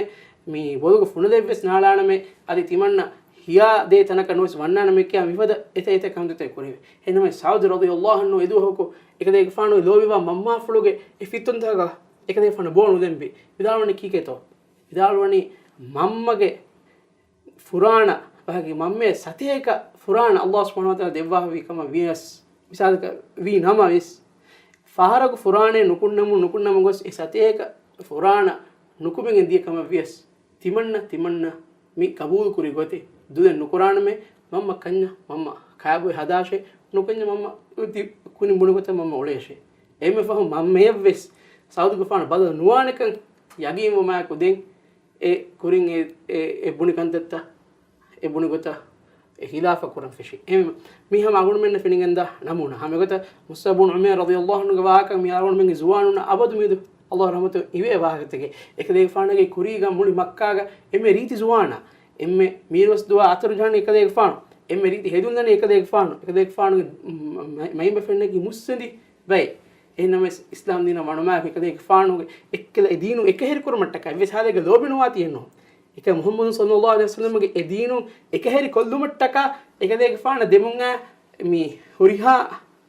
މި ބޮލުގެ ފުނަލެއްވެސް ނާޅާނަމޭ. އަދި ތިމަންނަ ހިޔާ ދޭ ތަނަކަށް ނުވެސް ވަންނާނަމޭ ކިޔާ މިފަދަ އެތައް އެތައް ކަންތައްތައް ކުރެވޭ. އެހެންނަމަވެސް ސަޢުދު ރަޟިޔަﷲ ޢަންހު އެދުވަހަކު އެކަލޭގެފާނު ލޯބިވާ މަންމާފުޅުގެ އެ ފިއްތުންތަކަށް އެކަލޭގެފާނު ބޯ ނުދެންބި. ވިދާޅުވަނީ ކީކޭތޯ؟ ވިދާޅުވަނީ މަންމަގެ ފުރާނަ ވަހަކީ މަންމައެއް ސަތޭކަ ފުރާނަ އަﷲ ސުބްޙާނަހޫ ވަތަޢާލާ ދެއްވާފަވި ކަމަށް ވިޔަސް، މިސާލަކަށް ވީ ނަމަވެސް، ފަހަރަކު ފުރާނައެއް ނުކުންނަމުން، ނުކުންނަމުން ގޮސް އެ ސަތޭކަ ފުރާނަ ނުކުމެގެން ދިޔަ ކަމަށް ވިޔަސް، ތިމަންނަ، ތިމަންނަ މި ޤަބޫލު ކުރި ގޮތެއް ދުލެއް ނުކުރާނަމޭ، މަންމަ ކަންޏަށް، މަންމަ ކާބޮއެ ހަދާށޭ، ނުކަންޏަށް މަންމަ އޮތީ ކުނި ބުނި ގޮތަށް މަންމަ އުޅޭށޭ. އެންމެ ފަހު މަންމަޔަށްވެސް ސާބިތުގެފާނު ބަދަލު ނުވާނެކަން ޔަގީންވުމާއެކު ދެން އެ ކުރިން އެ، އެ، އެ ބުނި ކަންތައްތައް، އެ ބުނި ގޮތަށް އެ ހިލާފަށް ކުރަން ފެށި. އެހެން މި ހަމަ އަޅުގަނޑުމެންނަށް ފެނިގެންދާ ނަމޫނާ. ހަމަ އެގޮތަށް މުޞްޢަބު ބުނު ޢުމައިރު ރަޟިޔަﷲ ޢަންހުގެ ވާހަކަ މި އަޅުގަނޑުމެންގެ ޒުވާނުންނަށް އަބަދު މިއަދު ﷲ ރަޙްމަތު އިވޭ ވާހަކަތަކެއް. އެކަލޭގެފާނުގެ ކުރީގަ މުޅި މައްކާގަ އެންމެ ރީތި ޒުވާނާ، އެންމެ މީރުވަސްދުވާ އަތަރު ޖަހަނީ އެކަލޭގެފާނު، އެންމެ ރީތި ހެދުންދަނީ އެކަލޭގެފާނު، އެކަލޭގެފާނުގެ މަ-، މަ-، މައިންބަފައިންނަކީ މުއްސަނދި ބައެއް. އެހެންނަމަވެސް، އިސްލާމް ދީނަށް ވަނުމާއެކު އެކަލޭގެފާނުގެ އެއްކަލަ އެ ދީނު އެކަހެރި ކުރުމަށްޓަކާ އެއްވެސް ހާލެއްގަ ލޯބި ނުވާތީ އެއްނު. އެކަ މުޙައްމަދު ޞައްލައްލާހު ޢަލައިހި ވަސައްލަމަގެ އެ ދީނު އެކަހެރި ކޮށްލުމަށްޓަކާ އެކަލޭގެފާނަށް ދެމުން އައި މި ހުރިހާ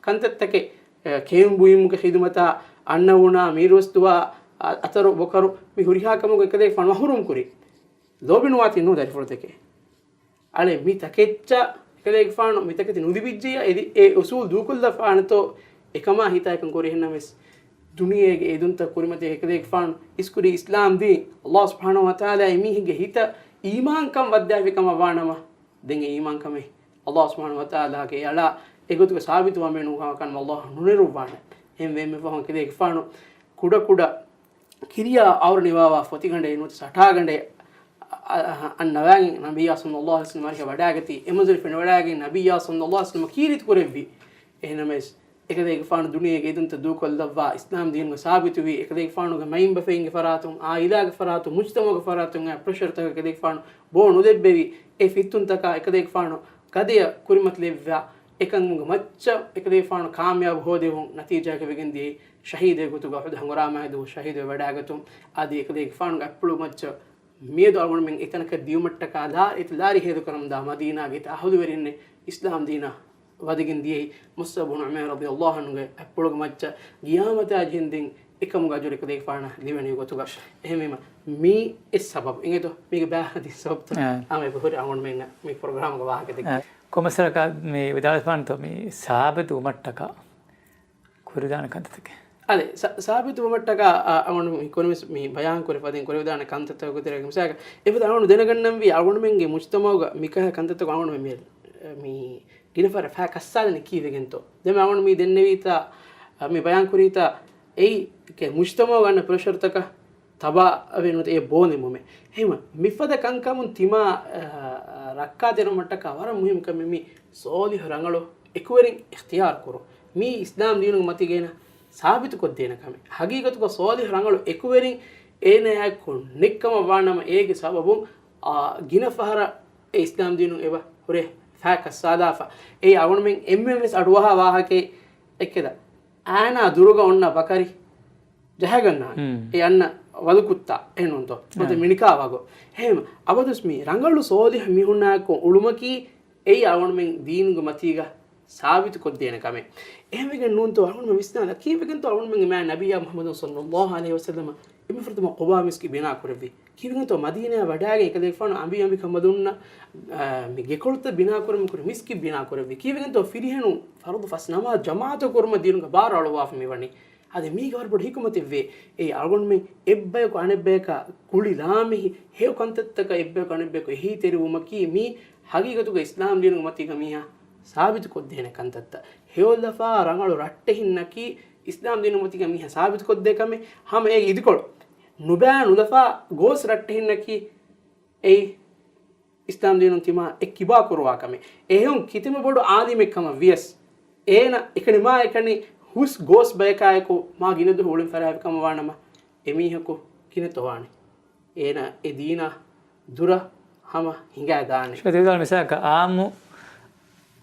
ކަންތައްތަކެއް، އެ، ކެއުން ބުއިމުގެ ޚިދުމަތާ، އަންނަވުނާ، މީރުވަސްދުވާ، އަ-، އަތަރު ބޮކަރު މި ހުރިހާ ކަމުގެ އެކަލޭގެފާނު މަޙްރޫމް ކުރި. ލޯބި ނުވާތީ ނޫ ދަރިފުޅުތަކެއް. އަޅެ މި ތަކެއްޗަށް އެކަލޭގެފާނު މި ތަކެތި ނުލިބިއްޖެޔާ އެ އުސޫލް ދޫކޮށްލަފާނެތޯ އެކަމާ ހިތާއިކަން ކުރި. އެހެންނަމަވެސް، ދުނިޔޭގެ އެދުންތައް ކުރިމަތި އެކަލޭގެފާނު އިސްކުރީ އިސްލާމް ދީން. ﷲ ސުބްޙާނަހޫ ވަތަޢާލާ އެމީހެއްގެ ހިތަށް އީމާންކަން ވައްދާފި ކަމަށް ވާނަމަ، ދެން އެ އީމާންކަމެއް ﷲ ސުބްޙާނަހޫ ވަތަޢާލާގެ އެ އަޅާ އެގޮތުގަ ސާބިތުވާން ބޭނުން ކަމަށް ﷲ ނުނެރުއްވާނެ. އެހެންވެ އެންމެ ފަހުން އެކަލޭގެފާނު ކުޑަކުޑަ ކިރިޔާ އައުރަ ނިވާވާ ފޮތިގަނޑެއް ނުވަތަ ސަޓާގަނޑެއް އަ-، އަ-، އަ-، އަންނަވާގެން ނަބިއްޔާ ޞައްލައްލާހު ޢަލައިހި ވަސައްލަމަ އަރިހަށް ވަޑާގަތީ، އެ މަންޒިލަށް ފެނިވަޑާގެން ނަބިއްޔާ ޞައްލައްލާހު ޢަލައިހި ވަސައްލަމަ ކީރިތި ކުރެއްވި. އެހެންނަމަވެސް، އެކަލޭގެފާނު ދުނިޔޭގެ އެދުންތައް ދޫކޮށްލައްވާ، އިސްލާމް ދީނުގަ ސާބިތުވީ، އެކަލޭގެފާނުގެ މައިންބަފައިންގެ ފަރާތުން، އާއިލާގެ ފަރާތުން، މުޖްތަމަޢުގެ ފަރާތުން އައި ޕްރެޝަރުތަކަށް އެކަލޭގެފާނު ބޯ ނުލެއްބެވި. އެ ފިއްތުންތަކާ އެކަލޭގެފާނު ގަދަޔަށް ކުރިމަތިލެއްވާ. އެކަމުގެ މައްޗަށް އެކަލޭގެފާނު ކާމިޔާބު ހޯދެވުން ނަތީޖާގަ ވެގެން ދިޔައީ ޝަހީދެއް ގޮތުގަ އުޙުދު ހަނގުރާމައިދޫ ޝަހީދުވެ ވަޑާގަތުން. އަދި އެކަލޭގެފާނުގެ އަތްޕުޅު މައްޗަށް މިއަދު އަޅުގަނޑުމެން އެތަނަކަށް ދިޔުމަށްޓަކާ ލާ އެތި ލާރި ހޭދަކުރަމުންދާ މަދީނާގެ އެތި އަހުލުވެރިންނެއް އިސްލާމް ދީނަށް ވަދެގެން ދިޔައީ މުޞްޢަބު ބުނު ޢުމައިރު ރަޟިޔަﷲ ޢަންހުގެ އަތްޕުޅުގެ މައްޗަށް ގިޔާމަތާ ޖެހެންދެން އެކަމުގެ އަޖުރު އެކަލޭގެފާނަށް ލިބެނީ ގޮތުގަ. އެހެންވީމަ މީ އެއް ސަބަބު. އިނގޭތޯ މީގެ ބައި ހަދި ސަބަބުތައް އާ. އާ، އެބަހުރި އަޅުގަނޑުމެންނަށް މި ޕްރޮގްރާމްގެ ވާހަކަ ދެއްކި. އާ. ކޮންމެސް ސަރަކާ މި ވިދާޅުވެފާނެތޯ މި ސާބިތު ވުމަށްޓަކާ ކުރިދާނެ ކަންތައްތަކެއް؟ އަދެ، ސާ-، ސާބިތު ވުމަށްޓަކާ، އަ-، އަޅުގަނޑު މި ކޮންމެސް މި ބަޔާން ކުރި ފަދައިން ކުރެވިދާނެ ކަންތައްތަކުގެ ތެރޭގަ މިސާލަކަށް، އެފަދަ އަޅުގަނޑު ދެނެގަންނަންވީ، އަޅުގަނޑުމެންގެ މުޖްތަމަޢުގަ މިކަހަލަ ކަންތައްތަކު އަޅުގަނޑުމެން މި، މި ގިނަ ފަހަރަށް ފައި ކައްސާލަނީ ކީއްވެގެންތޯ؟ ދެން އަޅުގަނޑު މި ދެންނެވީތާ، އަ، މި ބަޔާން ކުރީތާ، އެއީ މުޖްތަމަޢުގަ އަންނަ ޕްރެޝަރުތަކަށް ތަބާވެ ނުވަތަ އެ ބޯ ނިމުމެއް. އެހެންވެ، މިފަދަ ކަންކަމުން ތިމާ، އަ، އަ، ރައްކާތެރިވުމަށްޓަކާ ވަރަށް މުހިއްމު ކަމެއް މި ސޯލިހު ރަނގަޅު އެކުވެރިން އިޚްތިޔާރު ކުރުން. މީ އިސްލާމް ދީނުގެ މަތީގައި ސާބިތު ކޮށްދޭނެ ކަމެއް. ހަގީގަތުގަ ސޯލިހު ރަނގަޅު އެކުވެރިން އޭނަޔާއެކު ނެތްކަމަށް ވާނަމަ، އޭގެ ސަބަބުން، އާ، ގިނަ ފަހަރަށް އެ އިސްލާމް ދީނުން އެބަ ހުރެ ފައި ކައްސާލާފަ. އެއީ އަޅުގަނޑުމެން އެންމެންވެސް އަޑުއަހާ ވާހަކައެއް އެއްކެދަ. އާނާ ދުރުގަ އޮންނަ ބަކަރި ޖަހަގަންނާނެ. ހުން. އެ އަންނަ ވަލުކުއްތާ އެހެންނޫންތޯ؟ ނުވަތަ ހެ. މިނިކާ ވަގު. އެހެން އަބަދުސް މި ރަނގަޅު ސޯލިހު މީހުންނާއެކު އުޅުމަކީ އެއީ އަޅުގަނޑުމެން ދީނުގެ މަތީގަ ސާބިތު ކޮށްދޭނެ ކަމެއް. އެހެންވެގެން ނޫންތޯ އަޅުގަނޑުމެން ވިސްނާލަ، ކީއްވެގެންތޯ އަޅުގަނޑުމެންގެ މާތް ނަބިއްޔާ މުޙައްމަދު ޞައްލައްލާހު ޢަލައިހި ވަސައްލަމަ އެންމެ ފުރަތަމަ ޤުބާ މިސްކިތް ބިނާ ކުރެއްވީ؟ ކީއްވެގެންތޯ މަދީނާއަށް ވަޑާގެން އެކަލޭގެފާނު އަނބި އަނބި ކަނބަލުންނަށް، އާ، މި ގެކޮޅުތައް ބިނާ ކުރަމުން ކުރި މިސްކިތް ބިނާ ކުރެއްވީ؟ ކީއްވެގެންތޯ ފިރިހެނުން ފަރުޟު ފަސް ނަމާދު ޖަމާޢަތު ކުރުމަށް ދީނުގެ ބާރު އަޅުއްވާފަ މިވަނީ؟ އަދި މީގެ ވަރަށް ބޮޑު ޙިކުމަތެއްވޭ. އެއީ އަޅުގަނޑުމެން އެއްބަޔަކު އަނެއްބަޔަކާ ގުޅިލާމެހި ހެޔޮ ކަންތައްތަކަށް އެއްބަޔަކު އަނެއްބަޔަކު އެހީތެރިވުމަކީ މީ ހަގީގަތުގަ އިސްލާމް ދީނުގެ މަތީގަ މީހާ ސާބިތު ކޮށްދޭނެ ކަންތައްތައް. ހެޔޮލަފާ ރަނގަޅު ރައްޓެހިންނަކީ އިސްލާމް ދީނުގެ މަތީގަ މީހާ ސާބިތު ކޮށްދޭ ކަމެއް. ހަމަ އޭގެ އިދިކޮޅު ނުބައި ނުލަފާ ގޯސް ރައްޓެހިންނަކީ އެއީ އިސްލާމް ދީނުން ތިމާ އެ ކިބާ ކުރުވާ ކަމެއް. އެހެން ކިތަންމެ ބޮޑު އާލިމެއް ކަމަށް ވިޔަސް، އޭނަ އެކަނި މާ އެކަނި ހުސް ގޯސް ބަޔަކާއެކު މާ ގިނަ ދުވަހު އުޅެން ފަރާތް ކަމަށް ވާނަމަ، އެމީހަކު ގިނަ ތޮވާނެ. އޭނަ އެ ދީނާ ދުރަށް ހަމަ ހިނގާ ދާނެ. ޝައިޚް ދެވިދާޅު މިސާލަކަށް އާއްމު،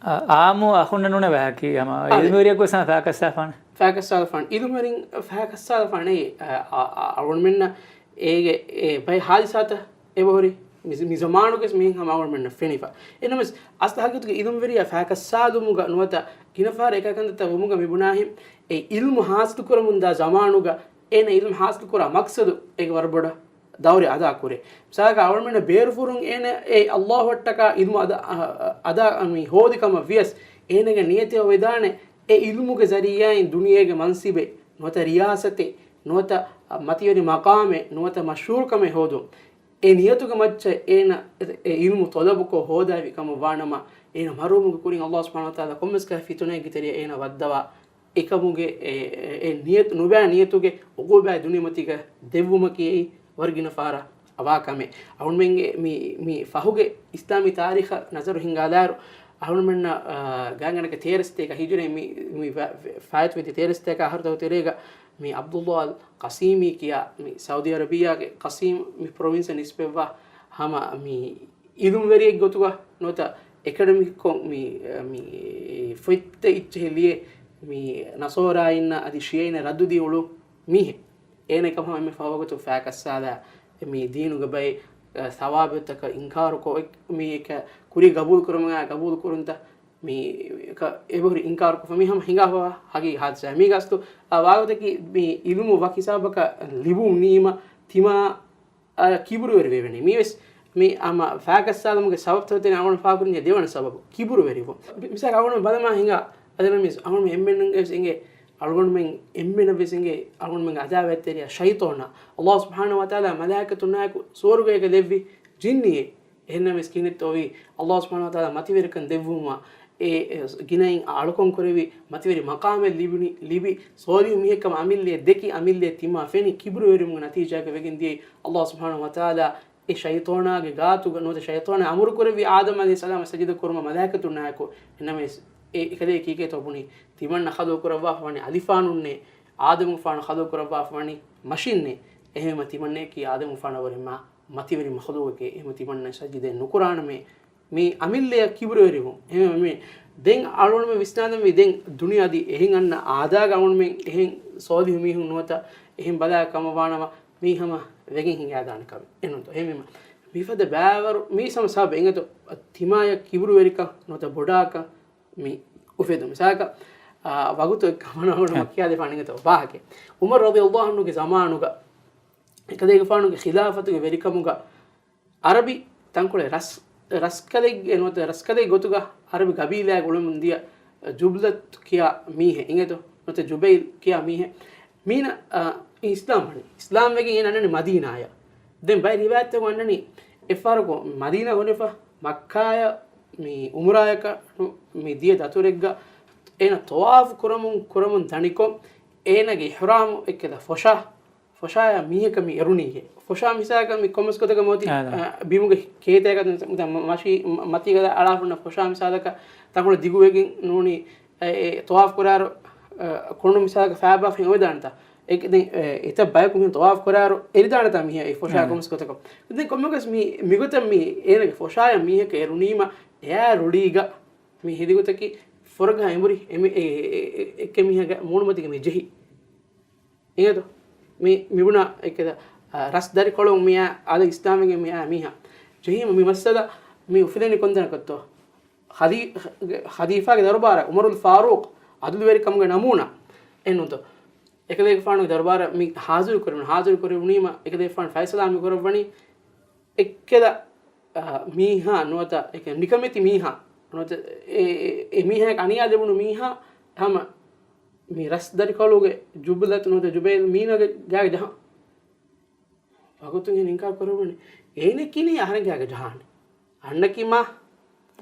އާ، އާއްމު އަޚުންނަށް ނޫނޭ ވަހަކީ ހަމަ އާދެ. އިލްމުވެރިޔަކު ވެސް ހަމަ ފައިކައްސާފާނެ. ފައިކައްސާލަފާނެ. އިލްމުވެރިން ފައިކައްސާލަފާނެ. އެ، އަ، އަ، އަ، އަޅުގަނޑުމެންނަށް އޭގެ އެ ބައެއް ހާދިސާތައް އެބަހުރި މި، މި ޒަމާނުގެ މީހުން ހަމަ އަޅުގަނޑުމެންނަށް ފެނިފަ. އެނަމަވެސް، އަސްލު ހަގީގަތުގެ އިލްމުވެރިޔާ ފައިކައްސާލުމުގަ ނުވަތަ ގިނަ ފަހަރަށް އެކަހަލަ ކަންތައްތައް ވުމުގަ މި ބުނާހެން، އެ އިލްމު ހާސިލު ކުރަމުންދާ ޒަމާނުގަ އޭނަ އިލްމު ހާސިލު ކުރާ މަޤްޞަދު އޭގެ ވަރަށް ބޮޑަށް ދައުރެއް އަދާ ކުރޭ. މިސާލަކަށް އަޅުމެންނަށް ބޭރުފުރުން އޭނަ އެ އައްލާހުއަށްޓަކާ ޢިލްމު އަދާ، އަ، އަ، އަދާ މި ހޯދި ކަމަށް ވިޔަސް އޭނަގެ ނިޔަތެއް ވެދާނެ އެ ޢިލްމުގެ ޒަރީޢާއިން ދުނިޔޭގެ މަންސިބެއް، ނުވަތަ ރިޔާސަތެއް، ނުވަތަ މަތިވެރި މަޤާމެއް، ނުވަތަ މަޝްހޫރުކަމެއް ހޯދުން. އެ ނިޔަތުގެ މައްޗަށް އޭނަ އެ، އެ ޢިލްމު ޠަލަބުކޮށް ހޯދާފި ކަމަށް ވާނަމަ، އޭނަ މަރުވުމުގެ ކުރިން އައްލާހު ސުބްޙާނަހު ވަތަޢާލާ ކޮންމެސް ކަހަލަ ފިތުނައެއްގެ ތެރެއަށް އޭނަ ވައްދަވާ، އެކަމުގެ އެ، އެ، އެ ނިޔަތު، ނުބައި ނިޔަތުގެ ޢުޤޫބާތް ދުނިޔެމަތީގަ ދެއްވުމަކީ އެއީ ވަރުގިނަ ފަހަރަށް އަވާ ކަމެއް. އަޅުމެންގެ މި، މި ފަހުގެ އިސްލާމީ ތާރީޚަށް ނަޒަރު ހިންގާލާއިރު، އަޅުމެންނަށް، އާ، ގާތްގަނޑަކަށް ތޭރަ ސަތޭކަ ހިޖުރީ މި، މި ފަ-، ފަ-، ފާއިތުވެދިޔަ ތޭރަ ސަތޭކަ އަހަރުތަކުގެ ތެރޭގަ މި ޢަބްދުﷲ އަލް ޤަސީމީ ކިޔާ މި ސައުދީ ޢަރަބިއްޔާގެ ޤަސީމް މި ޕްރޮވިންސަށް ނިސްބަތްވާ ހަމަ މި ޢިލްމުވެރިއެއްގެ ގޮތުގަ ނުވަތަ އެކަޑަމިކްކޮށް މި، މި ފޮތްތައް އިއްޗެހި ލިޔެ މި ނަޞާރާއިންނަށް އަދި ޝިޔަޢީންނަށް ރައްދުދީ އުޅުނު މީހެއް. އޭނަ އެކަމަށް އެންމެ ފަހު ވަގުތު ފާކައްސާލާ މި ދީނުގެ ބައެއް، އަ، ސަވާބުތަކަށް އިންކާރުކޮށް، އެ-، މި އެކަ ކުރީ ގަބޫލު ކުރުމުގަ ގަބޫލު ކުރުންތަ؟ މި އެކަ އެބަހުރި އިންކާރުކޮށްފަ މި ހަމަ ހިނގާފަވާ ހަގީ ހާދިސާ. މީގެ ގަސްތު، އަ، ވާގޮތަކީ މި ޢިލްމު ވަކި ހިސާބަކަށް ލިބުނީމަ ތިމާ، އަ، ކިބުރުވެރިވެވެނީ. މީވެސް މި ހަމަ ފާކައްސާލުމުގެ ސަބަބުތައް ދެން އަޅުގަނޑު ފާކުރިން ދެވަނަ ސަބަބު ކިބުރުވެރިވުން. މި-، މިސާލަކަށް އަޅުގަނޑު ބަލަމާ ހިނގާ އަދި މި އަޅުގަނޑު އެންމެންނަށް ވެސް އިނގޭ، އަޅުގަނޑުމެން އެންމެނަށް ވެސް އިނގޭ އަޅުގަނޑުމެންގެ ޢަދާވަތްތެރިޔާ ޝައިޠާނާ. އައްލާހު ސުބްޙާނަހު ވަތަޢާލާ މަލާއިކަތުންނާއެކު ސުވަރުގޭގަ ލެއްވި ޖިންނިއެއް. އެހެންނަމަވެސް ކިހިނެއްތޯ އޮވީ؟ އައްލާހު ސުބްޙާނަހު ވަތަޢާލާ މަތިވެރިކަން ދެއްވުމަށް އެ، އެ ގިނައިން އަޅުކަން ކުރެވި މަތިވެރި މަޤާމެއް ލިބުނި، ލިބި ޞާލިޙު މީހެއްކަމަށް އަމިއްލައަށް ދެކި އަމިއްލައަށް ތިމާ ފެނި ކިބުރުވެރިވުމުގެ ނަތީޖާގަ ވެގެން ދިޔައީ އައްލާހު ސުބްޙާނަހު ވަތަޢާލާ އެ ޝައިޠާނާގެ ގާތުގަ ނުވަތަ ޝައިޠާނާ އަމުރު ކުރެއްވި އާދަމް ޢަލައިހިއްސަލާމަށް ސަޖިދަ ކުރުމަށް މަލާއިކަތުންނާއެކު. އެހެންނަމަވެސް އެ އެކަލޭ ކީކޭތޯ ބުނީ؟ ތިމަންނަ ޚަލްޤު ކުރައްވާފަ ވަނީ އަލިފާނުންނޭ، އާދަމުގެފާނު ޚަލްޤު ކުރައްވާފަ ވަނީ މަށިންނޭ. އެހެންވީމަ ތިމަންނަޔަކީ އާދަމުގެފާނާ ވުރެ މާ މަތިވެރި މަޚްލޫޤެކޭ. އެހެންވީމަ ތިމަންނަ ސަޖިދައެއް ނުކުރާނަމޭ. މި އަމިއްލަޔަށް ކިބުރުވެރިވުން. އެހެންވެ، ދެން އަޅުގަނޑުމެން ވިސްނާލަންވީ ދެން ދުނިޔެ އަދި އެހެން އަންނަ އާދައިގަ އަޅުގަނޑުމެން އެހެން ޞާލިޙު މީހުން ނުވަތަ އެހެން ބަލާ ކަމަށް ވާނަމަ މީ ހަމަ ވެގެން ހިނގާދާނެ ކަމެއް. އެނޫންތޯ؟ އެހެންވީމަ މިފަދަ ބައިވަރު މީ ހަމަ ސަބަބެއް އިނގޭތޯ ތިމާޔަށް ކިބުރުވެރިކަން ނުވަތަ ބޮޑާކަން މި އުފެދުން. މިސާލަކަށް، އާ، ވަގުތު ކަމަނާ އަޅުގަނޑު ކިޔާދެފާނެ އިނގޭތޯ ވާހަކައެއް. ޢުމަރު ރަޟިޔަﷲ ޢަންހުގެ ޒަމާނުގަ އެކަލޭގެފާނުގެ ޚިލާފަތުގެ ވެރިކަމުގަ އަރަބި ތަންކޮޅެއް ރަސް-، ރަސްކަލެއްގެ ނުވަތަ ރަސްކަލެއް ގޮތުގަ އަރަބި ގަބީލާއެއް އުޅެމުން ދިޔަ ޖުބްލަތު ކިޔާ މީހެއް އިނގޭތޯ ނުވަތަ ޖުބައިލް ކިޔާ މީހެއް. މީނަ، އާ، އިސްލާމް ވަނީ. އިސްލާމް ވެގެން އޭނަ އަންނަނީ މަދީނާޔަށް. ދެން ބައެއް ރިވާޔަތްތަކުން އަންނަނީ އެއްފަހަރަކު މަދީނާ ހުރެފަ މައްކާޔަށް މި އުމުރާޔަކަށް މި ދިޔަ ދަތުރެއްގަ އޭނަ ޠަވާފު ކުރަމުން، ކުރަމުން ދަނިކޮށް އޭނަގެ އިޙްރާމު އެއްކަލަ ފޮށާ ފޮށާޔާ މީހަކަށް މި އެރުނީހޭ. ފޮށާ މިސާލަކަށް މި ކޮންމެސް ގޮތަކަށް މަތި، އާ، އާ، ބިމުގެ ކޭތައިގަ މަށީ، މަ-، މަތީގަ އަޅާފަންނަ ފޮށާ މިސާލަކަށް ތަންކޮޅެއް ދިގުވެގެން ނޫނީ، އެ، އެ، ޠަވާފު ކުރާއިރު، އަ، ކޮން މިސާލަކަށް ފައިބާފަ އޮވެދާނެތާ؟ އެ، ދެން، އެ، އެތައް ބަޔަކު މިހެން ޠަވާފު ކުރާއިރު އެރިދާނެތާ މީހާ އެ ފޮށާ އާ. ކޮންމެސް ގޮތަކަށް؟ ދެން ކޮންމެސް މި، މިގޮތަށް މި އޭނަގެ ފޮށާޔަށް މީހަކަށް އެރުނީމަ އެއާ ރުޅީގަ މި ހެދި ގޮތަކީ ފުރަގަހާ އެނބުރި އެ މި، އެ، އެ، އެ، އެ، އެކެއް މީހާގެ މޫނުމަތީގަ މި ޖެހި. އިނގޭތޯ؟ މި، މިބުނާ އެކެދަ، އަ، ރަސް ދަރިކޮޅުން މިއާ އަލަށް އިސްލާމްވެގެން މިއާ މީހާ. ޖެހީމަ މި މައްސަލަ މި އުފެދެނީ ކޮންތަނަކަށްތޯ؟ ޚަލީ-، ޚަލީފާގެ ދަރުބާރަށް ޢުމަރުލް ފާރޫޤް ޢަދުލުވެރިކަމުގެ ނަމޫނާ އެއްނޫންތޯ؟ އެކަލޭގެފާނުގެ ދަރުބާރަށް މި ޙާޟިރު ކުރެވުނު، ޙާޟިރު ކުރެވުނީމަ އެކަލޭގެފާނު ފައިސަލާ މި ކުރައްވަނީ އެއްކެލަ، އަ، މީހާ ނުވަތަ އެކެ ނިކަމެތި މީހާ ނުވަތަ އެ، އެ، އެ މީހާއަށް އަނިޔާ ލިބުނު މީހާ ހަމަ މި ރަސް ދަރިކޮޅުގެ ޖުބްލަތު ނުވަތަ ޖުބައިލް މީނަގެ ގާގެ ޖަހަން. ވަގުތުން އެ ނިންކާ ކުރައްވަނީ. އޭނެ ކިނީ އަހަރެން ގާގެ ޖަހާނެ. އަންނަކީ މާ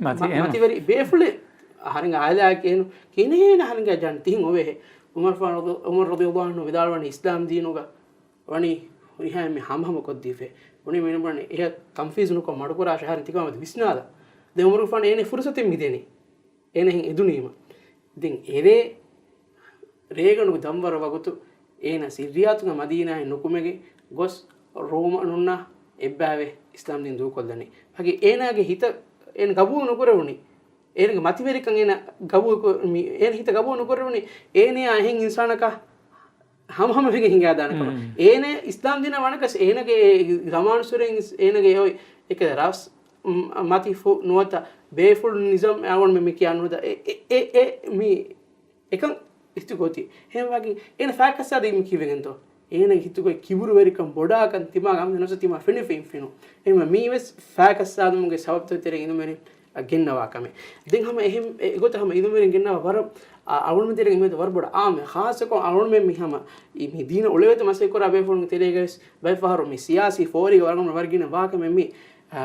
މަތި-، މަ-، އެހެން. މަތިވެރި ބޭފުޅެއް އަހަރެން އާލާ ކޭނު. ކިނީ އޭނަ އަހަރެން ގާ ޖަހާނެ ތިހިން އޮވޭހެ. ޢުމަރު ފާރޫޤު، ޢުމަރު ރަޟިޔަﷲ ޢަންހު ވިދާޅުވަނީ އިސްލާމް ދީނުގަ ވަނީ ހުރިހާ މި ހަމަހަމަ ކޮށްދީފަ. ވަނީ މިނުބަނި އެ ތަންފީޒު ނުކޮށް މަޑުކުރާށޭ އަހަރެން ތިކަމަށް ވިސްނާލާ. ދެން ޢުމަރުގެފާނު އޭނަ ފުރުސަތެއް މިދެނީ. އޭނަ ހިން އެދުނީމަ. ދެން އެރޭ ރޭގަނޑުގެ ދަންވަރަށް ވަގުތު އޭނަ ސިއްރިއްޔާތުގެ މަދީނާއިން ނުކުމެގެން ގޮސް ރޯމަނުންނާ އެއްބައިވެ އިސްލާމް ދީން ދޫކޮށްލަނީ. ވަގެ އޭނާގެ ހިތަށް އޭނަ ގަބޫލު ނުކުރެވުނީ. އޭނަގެ މަތިވެރިކަން އޭނަ ގަބޫލު ކު-، މި-، އޭނަ ހިތަށް ގަބޫލު ނުކުރެވުނީ. އޭނަޔާ އެހެން އިންސާނަކާ ހަމަހަމަ ވެގެން ހިނގާދާނެ ކަމަށް. މް. އޭނަ އިސްލާމް ދީނަށް ވަނަކަސް އޭނަގެ ޒަމާނުއްސުރެ އިންސް-، އޭނަގެ އޮތް އެކެ ރަސް، މް، މަތި ފު-، ނުވަތަ ބޭފުޅު ނިޒާމް އަޅުގަނޑުމެން މި ކިޔާ ނުވަތަ އެ، އެ، އެ، އެ، މި އެކަން އިސްތިގޯތި. ހެން ވަގި އޭނަ ފާކަސާދީ މި ކީއްވެގެންތޯ؟ އޭނަގެ ހިތުގައި ކިބުރުވެރިކަން ބޮޑާކަން ތިމާގެ އަމިއްލަ ނަފްސު ތިމާ ފެނިފައި އިން ފެނުން. އެހެންވެ މީވެސް ފާކައްސާލުމުގެ ސަބަބުތައް ތެރެއިން އިލްމުވެރިން ގެންނަވާ ކަމެއް. ދެން ހަމަ އެހެން އެ ގޮތަށް ހަމަ އިލްމުވެރިން ގެންނަވާ ވަރަށް އަ-، އަޅުގަނޑުމެން ތެރެއިން މިއަދު ވަރަށް ބޮޑަށް އާންމެ. ޚާއްޞަކޮށް އަޅުގަނޑުމެން މި ހަމަ އި-، މި ދީނަށް އުޅެވޭތޯ މަސައްކަތް ކުރާ ބޭފުޅުންގެ ތެރޭގަވެސް ބައެއް ފަހަރު މި ސިޔާސީ ފޯރިގަ ވަރަށް ވަރަށް ގިނަ ވާ ކަމެއް މި، އާ،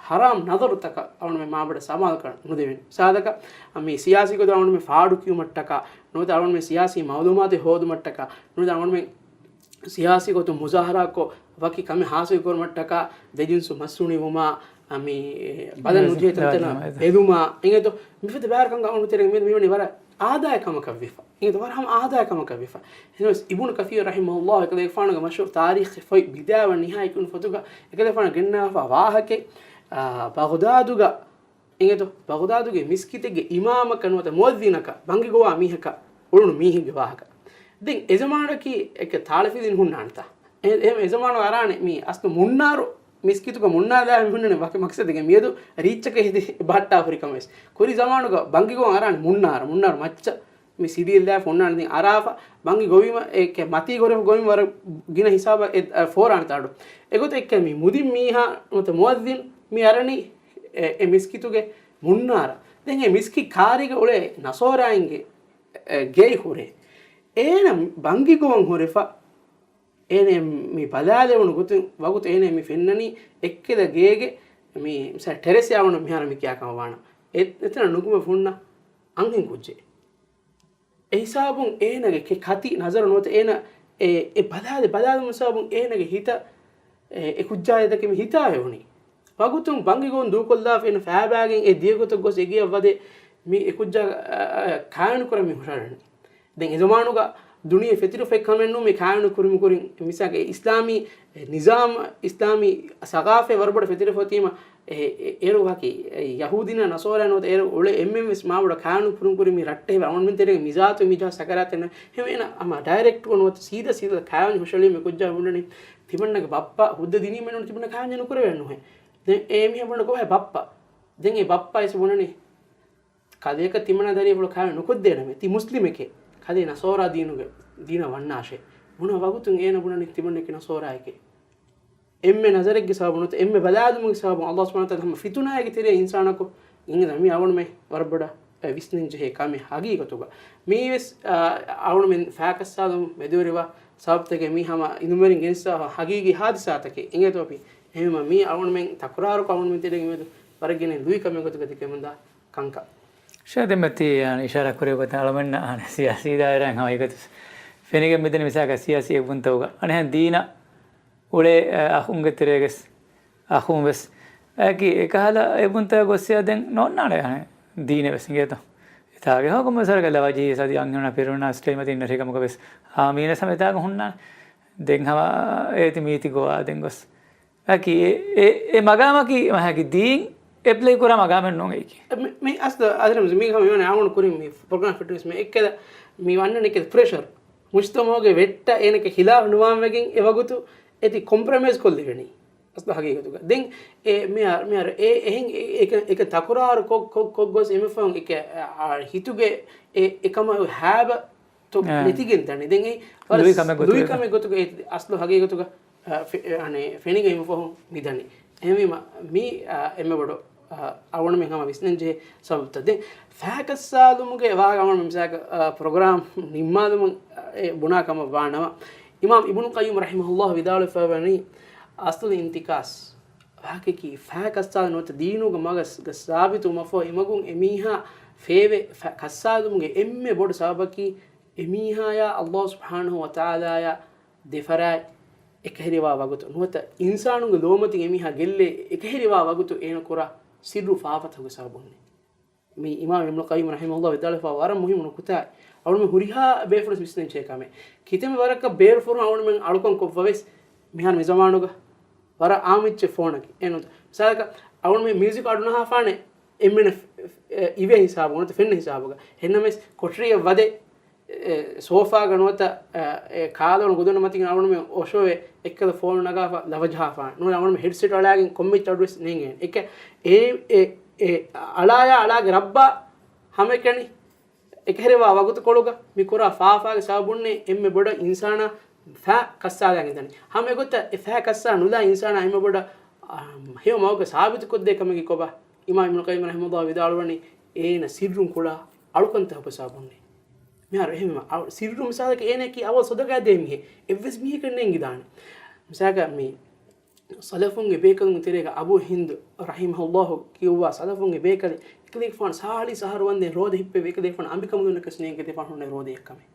ހަރާމް ނަޒަރުތަކަށް އަޅުގަނޑުމެން މާބޮޑަށް ސަމާލުކަން ނުދެވެން. މިސާލަކަށް، މި ސިޔާސީ ގޮތުން އަޅުގަނޑުމެން ފާޑު ކިޔުމަށްޓަކާ، ނުވަތަ އަޅުގަނޑުމެން ސިޔާސީ މައުލޫމާތެއް ހޯދުމަށްޓަކާ، ނުވަތަ އަޅުގަނޑުމެން ސިޔާސީ ގޮތުން މުޒާހަރާކޮށް، ވަކި ކަމެއް ހާސިލް ކުރުމަށްޓަކާ، ދެޖިންސު މަސް ހުނިވުމާ، މި ބަލަން ނުޖެހޭ ތަންތަނަށް އެދުމާ، އެނގޭތޯ؟ މިފަދަ ބައިވަރު ކަންކަން އަޅުގަނޑުމެން ތެރެއިން މިއަދު މިވަނީ ވަރަށް އާދައިގެ ކަމަކަށް ވެފަ. އެނގޭތޯ؟ ވަރަށް ހަމަ އާދައިގެ ކަމަކަށް ވެފަ. އެހެނަސް އިބުނު ކަސީރު ރަޙިމަހުﷲ އެކަލޭގެފާނުގެ މަޝްހޫރު ތާރީޚު ފޮތް ބިދާވަން ނިހާޔާ ކިޔުނު ފޮތުގަ އެކަލޭގެފާނު ގެންނަވާފަ ވާހަކައެއް، އާ، ބަޣްދާދުގަ އިނގޭތޯ، ބަޣްދާދުގެ މިސްކިތެއްގެ އިމާމަކަށް ނުވަތަ މުއައްޒިނަކަށް ބަންގި ގޮވާ މީހަކަށް އުޅުނު މީހެއްގެ ވާހަކަ. ދެން އެ ޒަމާނަކީ އެކެ ތާޅަފިލިން ހުންނާނެތާ. އެ-، އެ-، އެ ޒަމާނު އަރާނެ މީ އަސްލު މުންނާރު މިސްކިތުގަ މުންނާ ދާ މި ހުންނަނެ ވަކި މަޤްޞަދެއްގެ މިއަދު ރީއްޗަކަށް ހެދި ބަހައްޓާ ހުރި ކަމެއް. ކުރި ޒަމާނުގަ ބަންގި ގޮވާ އަރާނެ މުންނާރަ، މުންނާރު މައްޗަށް. މި ސިޑީއެއް ލާފަ އޮންނާނެ ދެން އަރާފަ، ބަންގި ގޮވީމަ އެކެ މަތީ ގޮރެފަ ގޮވީމަ ވަރަށް ގިނަ ހިސާބަށް އެ، އަ، ފޯރާނެ ތާޑު. އެގޮތަށް އެކެ މި މުދިން މީހާ ނުވަތަ މުއައްޒިން މި އަރަނީ އެ، އެ މިސްކިތުގެ މުންނާރަ. ދެން އެ މިސްކިތް ކާރީގަ އުޅޭ ނަސޯރާއިންގެ، އެ، ގެއި ހުރޭ. އޭނަ ބަންގި ގޮވަން ހުރެފަ، އޭނަ މި ބަލާލެވުނު ގޮތުން ވަގުތު އޭނަ މި ފެންނަނީ އެއްކެލަ ގޭގެ މި މިސާ ޓެރެސް ޔާ ވަނަ މިހާރު މި ކިޔާ ކަމަށް ވާނަ. އެ، އެތަނަށް ނުކުމެ ފުންނަ އަންހެން ކުއްޖެއް. އެ ހިސާބުން އޭނަގެ ކެ ކަތި ނަޒަރު ނުވަތަ އޭނަ އެ، އެ ބަލާލެ ބަލާލުމު ހިސާބުން އޭނަގެ ހިތަށް އެ، އެ ކުއްޖާ އެދަކެ މި ހިތާ ވެވުނީ. ވަގުތުން ބަންގި ގޮވަން ދޫކޮށްލާފަ އޭނަ ފައިބާގެން އެ ދިޔަ ގޮތަށް ގޮސް އެގެއަށް ވަދެ މި އެ ކުއްޖާ، އަ، އަ، ކާވެނި ކުރަން މި ހުށަހަޅަނީ. ދެން އެ ޒަމާނުގަ ދުނިޔެ ފެތިރިފައި ކަމެއް ނޫން މި ކާވެނި ކުރިމު ކުރިން މިސާލަކަށް އިސްލާމީ ނިޒާމް، އިސްލާމީ ސަގާފަތް ވަރަށް ބޮޑަށް ފެތިރިފަ އޮތީމަ، އެ، އެ، އޭރު ވަކި، އެ، ޔަހޫދީންނާ ނަސޯރާ ނުވަތަ އޭރު އުޅޭ އެންމެން ވެސް މާބޮޑަށް ކާވެނި ކުރިން ކުރިން މި ރައްޓެހި އަޅުގަނޑުމެން ތެރޭގެ މިޒާތު މިޖާ ސަކަރާތެއް ނެ. ހެމެނަ އަމާ ޑައިރެކްޓް ނުވަތަ ސީދާ ސީދާ ކާވެނި ހުށަހެޅީމަ ކުއްޖާ ބުނަނީ ތިމަންނަގެ ބައްޕަ ހުއްދަ ދިނީމެއް ނޫން ތިމަންނަ ކާވެނި ނުކުރެވޭ ނުހޭ. ދެން އެ މީހާ ބުނަ ގޮވަހެ ބައްޕަ. ދެން އެ ބައްޕަ އިސް ބުނަނީ ކަލޭކަ ތިމަންނަ ދަރިއެއް ފުޅު ކާވެނި ނުކޮށްދޭނަމޭ. ތި މުސްލިމެކޭ. ކަލޭ ނަސޯރާ ދީނުގެ ދީނަށް ވަންނާށޭ. ބުނާ ވަގުތުން އޭނަ ބުނަނީ ތިމަންނަކީ ނަސޯރާއެކޭ. އެންމެ ނަޒަރެއްގެ ސަބަބުން ނުވަތަ އެންމެ ބަލާލުމުގެ ސަބަބުން އަﷲ ސުބްޙާނަހޫ ވަތަޢާލާ ހަމަ ފިތުނާއެއްގެ ތެރެއަށް އިންސާނަކު އިނގިލަ މި އަޅުގަނޑުމެ ވަރަށް ބޮޑަށް އެ ވިސްނެންޖެހޭ ކަމެއް ހަގީގަތުގަ. މީވެސް، އާ، އަޅުގަނޑުމެން ފާކައްސާލުމުން މެދުވެރިވާ ސަބަބުތަކެއް މީ ހަމަ އިލްމުވެރިން ގެނެސްދާ ހަގީގީ ހާދިސާތަކެއް. އިނގޭތޯ އެހެންވީމަ މީ އަޅުގަނޑުމެން ތަކުރާރުކޮށް އަޅުގަނޑުމެން ތެރެއިން މެދު ވަރަށް ގިނަ ލުއި ކަމެއް ގޮތުގަ ދެކެމުންދާ ކަންކަން. ޝޭޚް ދެންމެ ތި، އާ، އިޝާރާތް ކުރި ގޮތަށް އަޅުގަނޑަށް، އާ، ސިޔާސީ ދާއިރާއިން ހަމަ އެގޮތަށް ފެނިގެން މިދަނީ މިސާލަކަށް ސިޔާސީ އެއްވުންތަކުގަ އަނެއްހެން ދީނަށް އުޅޭ، އަ، އަޚުންގެ ތެރޭގަސް، އަޚުން ވެސް އަކީ އެކަހަލަ އެއްވުންތަކަށް ގޮއްސިޔާ ދެން ނޯންނާނެ އަނެއް ދީނެއް ވެސް އިނގޭތޯ. އެތާގެ ހުކުމް ވެސް ހަރަކަށް ލަވަޖީ ސަދި އަންހެނުންނާ ފިރުނާ ސްޓޭ މަތިން ނެށި ކަމަކަށް ވެސް އާ މީނަސް ހަމަ އެތާގަ ހުންނާނެ. ދެން ހަމަ އޭތި މީތި ގޮވާ ދެން ގޮސް އަކީ އެ، އެ، އެ މަގާމަކީ މަހަކީ ދީން އެޕްލައި ކުރާ މަގާމެއް ނޫން އެއީކީ. މި، މި އަސްލު އަދިރަމްޒް މީ ހަމަ މިވަނީ އާވަނު ކުރިން މި ޕްރޮގްރާމް ފެއްޓުން ވެސް މި އެއްކެލަ މި ވަންނަން އެއްކެލަ ޕްރެޝަރ. މުޖްތަމަޢުގެ ވެއްޓަށް އޭނަކަށް ޚިލާފް ނުވާން ވެގެން އެ ވަގުތު އެތި ކޮމްޕްރޮމައިޒް ކޮށްލެވެނީ. އަސްލު ހަގީގަތުގަ. ދެން އެ މި އަ-، މި އަރަ އެ އެހެން އެ އެކަ-، އެކަން ތަކުރާރު ކޮށް، ކޮށް، ކޮށް ގޮސް އެންމެ ފަހުން އެކެ އަ، އަ، ހިތުގެ އެ، އެކަމަށް ހައިބަތު އެ. ނެތިގެން ދަނީ. ދެން އެ ވަރަށް ލުއި ކަމެއް ގޮތުގަ. ލުއި ކަމެއް ގޮތުގަ އެ އަސްލު ހަގީގަތުގަ އަ، ފެ-، އަނެ، ފެނިގެން ފަހުން މިދަނީ. އެހެންވީމަ، މީ، އަ، އެންމެ ބޮޑު، އަ، އަޅުގަނޑުމެން ހަމަ ވިސްނެންޖެހޭ ސަބަބުތައް. ދެން ފާކައްސާލުމުގެ ވާހަކަ އަޅުގަނޑު މިސާލަކަށް، އަ، ޕްރޮގްރާމް ނިންމާލުމުން، އަ، އެ ބުނާ ކަމަށް ވާނަމަ، އިމާމް އިބްނު ޤައްޔިމް ރަޙިމަހުﷲ ވިދާޅުވެފައިވަނީ، އަޞްލު އިންތިކާސް ވާހަކަކީ ފާކައްސާލު ނުވަތަ ދީނުގެ މަގަށް ސާބިތުވުމަށްފަހު އެމަގުން އެމީހާ ފޭވެ ފަ-، ކައްސާލުމުގެ އެންމެ ބޮޑު ސަބަބަކީ އެމީހާޔާ އަﷲ ސުބްޙާނަހޫ ވަތަޢާލާޔާ ދެފަރާތް އެކަހެރިވާ ވަގުތު ނުވަތަ އިންސާނުންގެ ލޯމަތިން އެމީހާ ގެއްލޭ އެކަހެރިވާ ވަގުތު އޭނަ ކުރާ ސިއްރު ފާފަތަކުގެ ސަބަބުންނޭ. މި އިމާމް އިބްނު ޤައްޔިމް ރަޙިމަހުﷲ ވިދާޅުވެފަ ވަރަށް މުހިއްމު ނުކުތާއެއް. އަޅުމެ ހުރިހާ ބޭފުޅުން ވިސްނެން ޖެހޭ ކަމެއް. ކިތަންމެ ވަރަކަށް ބޭރު ފޮރުން އަޅުމެން އަޅުކަން ކޮށްފަވެސް މިހާރު މި ޒަމާނުގަ ވަރަށް އާމް އެއްޗެއް ފޯނަކީ. އެނު މިސާލަކަށް އަޅުމެ މިއުޒިކް އަޑު ނަހާފާނެ އެންމެނަށް އިވޭ ހިސާބު ނުވަތަ ފެންނަ ހިސާބުގަ. އެހެންނަމަވެސް ކޮޓަރިއަށް ވަދެ އެ، ސޯފާގަ ނުވަތަ، އެ، އެ، ކާލޮނު ގުދުން މަތިން އަޅުގަނޑުމެން އޮށޯވެ އެއްކަލަ ފޯނު ނަގާފަ ލަވަޖަހާފާނެ. ނޫން އަޅުގަނޑުމެން ހެޑްސެޓް އަޅާގެން ކޮންމެ އަޑު ވެސް ނޭނގޭނެ. އެކަ، އެ، އެ، އެ، އަޅާޔާ އަޅާގެ ރައްބާ ހަމައެކަނި އެކަހެރިވާ ވަގުތުކޮޅުގަ މި ކުރާ ފާފާގެ ސަބަބުންނޭ އެންމެ ބޮޑަށް އިންސާނާ ފައި ކައްސާލާ ގެންދާނެ. ހަމަ އެގޮތަށް އެ ފައި ކައްސާ ނުލާ އިންސާނާ އެންމެ ބޮޑަށް، އާ، ހެޔޮ މަގުގަ ސާބިތުކޮށްދޭ ކަމަކީ ކޮބާ؟ އިމާމް އިބްނު ޤައްޔިމް ރަޙިމަހުﷲ ވިދާޅުވަނީ، އޭނަ ސިއްރުން ކުޅާ އަޅުކަންތަކުގެ ސަބަބުންނޭ. މިހާރު އެހެންވީމަ، އަ، ސިއްރު މިސާލަކަށް އޭނައަކީ އަވަލު ޞަދަޤާ ދޭ މީހެއް. އެއްވެސް މީހަކަށް ނޭނގިދާނެ. މިސާލަކަށް މި ސަލަފުންގެ ބޭކަލުންގެ ތެރޭގަ އަބޫ ހިންދު ރަޙިމަހުﷲ ކިޔުއްވާ ސަލަފުންގެ ބޭކަލެއް އެކަލޭގެފާނު ސާޅީސް އަހަރު ވަންދެން ރޯދަ ހިއްޕެވި އެކަލޭގެފާނު އަނބިކަނބަލުންނަކަސް ނޭނގެ އެކަލޭގެފާނު ހުންނެވި ރޯދައެއްކަމެއް.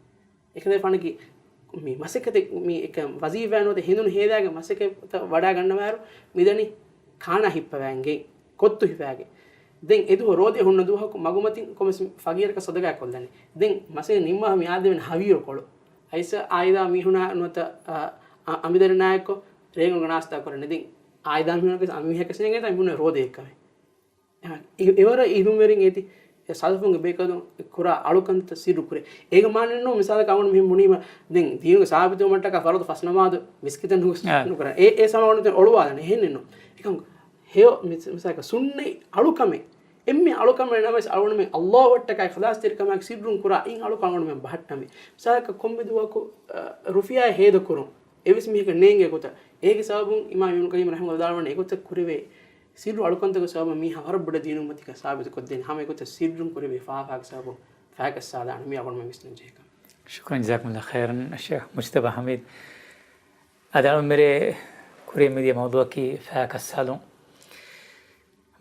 އެކަލޭގެފާނަކީ މި މަސައްކަތެއް މި އެކަން ވަޒީފާ ނުވަތަ ހެނދުނު ހޭދާގެ މަސައްކަތަށް ވަޑާގަންނަވާއިރު މިދަނީ ކާނާ ހިއްޕަވައިގެން ކޮއްތު ހިފާގެން. ދެން އެދުވަހު ރޯދަ ހުންނަ ދުވަހަކު މަގުމަތިން ކޮންމެސް ފަގީރަކަށް ޞަދަޤާ ކޮށްލަނީ. ދެން މަސައްކަތް ނިންމާ މި އާދެވެން ހަވީރު ކޮޅު. އައިސް އާއިލާ މީހުނާ ނުވަތަ، އަ، އަ، އަނބިދަރިންނާއެއްކޮށް ރޭގަނޑުގަ ނާސްތާ ކުރަނީ. ދެން އާއިލާ މީހުންނަކަސް އަނބިމީހަކަސް ނޭނގޭތާ މި ހުންނެވި ރޯދައެއްކަމެއް. އެ-، އެވަރަށް އިލްމުވެރިން އޭތި އެ ސަލަފުންގެ ބޭކަލުން ކުރާ އަޅުކަންތައް ސިއްރު ކުރޭ. އޭގެ މާނައެއްނޫން މިސާލަކަށް އަޅުގަނޑު މިހެން ބުނީމަ ދެން ދީނުގެ ސާބިތުވުމަށްޓަކާ ފަރުޟު ފަސް ނަމާދު މިސްކިތަށް ނުގޮސް އާ. ނުކުރާ. އެ، އެ ސަމާ އަޅުގަނޑު އޮޅުވާލާނެ. އެހެންނެއްނު. އެކަމަކު ހެޔޮ މި-، މިސާލަކަށް ސުންނަތް އަޅުކަމެއް. އެންމެ އަޅުކަމެއް ނަމަވެސް އަޅުގަނޑުމެން ﷲ ވައްޓަކާ އިޚްލާޞްތެރިކަމާއެކު ސިއްރުން ކުރާ އިން އަޅުކަން އަޅުގަނޑުމެން ބަހައްޓަމޭ. މިސާލަކަށް ކޮންމެ ދުވަހަކު، އަ، ރުފިޔާ ހޭދަކުރުން އެއްވެސް މީހަކަށް ނޭނގޭ ގޮތަށް. އޭގެ ސަބަބުން އިމާމް އިބްނު ޤައްޔިމް ރަޙިމަހުﷲ ވިދާޅުވަނީ އެގޮތަށް ކުރެވޭ ސިއްރު އަޅުކަންތަކުގެ ސަބަބުން މީހާ ވަރަށް ބޮޑަށް ދީނުގެ މަތީގަ ސާބިތުކޮށްދޭނެ. ހަމަ އެގޮތަށް ސިއްރުން ކުރެވޭ ފާފާގެ ސަބަބުން ފައިކައްސާލާނެ. މީ އަޅުގަނޑުމެން ވިސްނަން ޖެހޭ ކަމެއް. ޝުކުރަން، ޖަޒާކުމުﷲ ޚައިރަން އައްޝޭޚް މުޖްތަބާ ޙަމީދު. އަދި އަޅުގަނޑުމެން މިރޭ ކުރިއަށް މިދިޔަ މައުޟޫޢަކީ ފައިކައްސާލުން.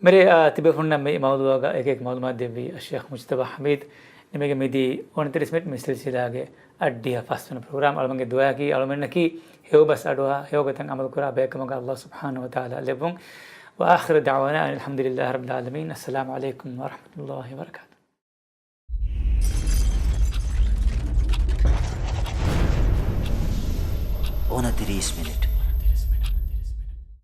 މިރޭ، އާ، ތިބޭފުޅުންނަށް މި މައުޟޫޢުގަ އެކި އެކި މަޢުލޫމާތު ދެއްވީ އައްޝޭޚް މުޖްތަބާ ޙަމީދު. ނިމިގެން މިދީ އުނަތިރީސް މިނިޓް މި ސިލްސިލާގެ އަށްޑިހަ ފަސްވަނަ ޕްރޮގްރާމް. އަޅުގަނޑުގެ ދުޢާއަކީ އަޅުގަނޑަކީ ހެޔޮ ބަސް އަޑުއަހާ ހެޔޮ ގޮތަށް ޢަމަލުކުރާ ބައެއްކަމުގަ ﷲ ސުބްޙާނަހޫ ވަތަޢާލާ ލެއްވުން. وآخر دعوانا أن الحمد لله رب العالمين. السلام عليكم ورحمة الله وبركاته. އުނަތިރީސް މިނިޓް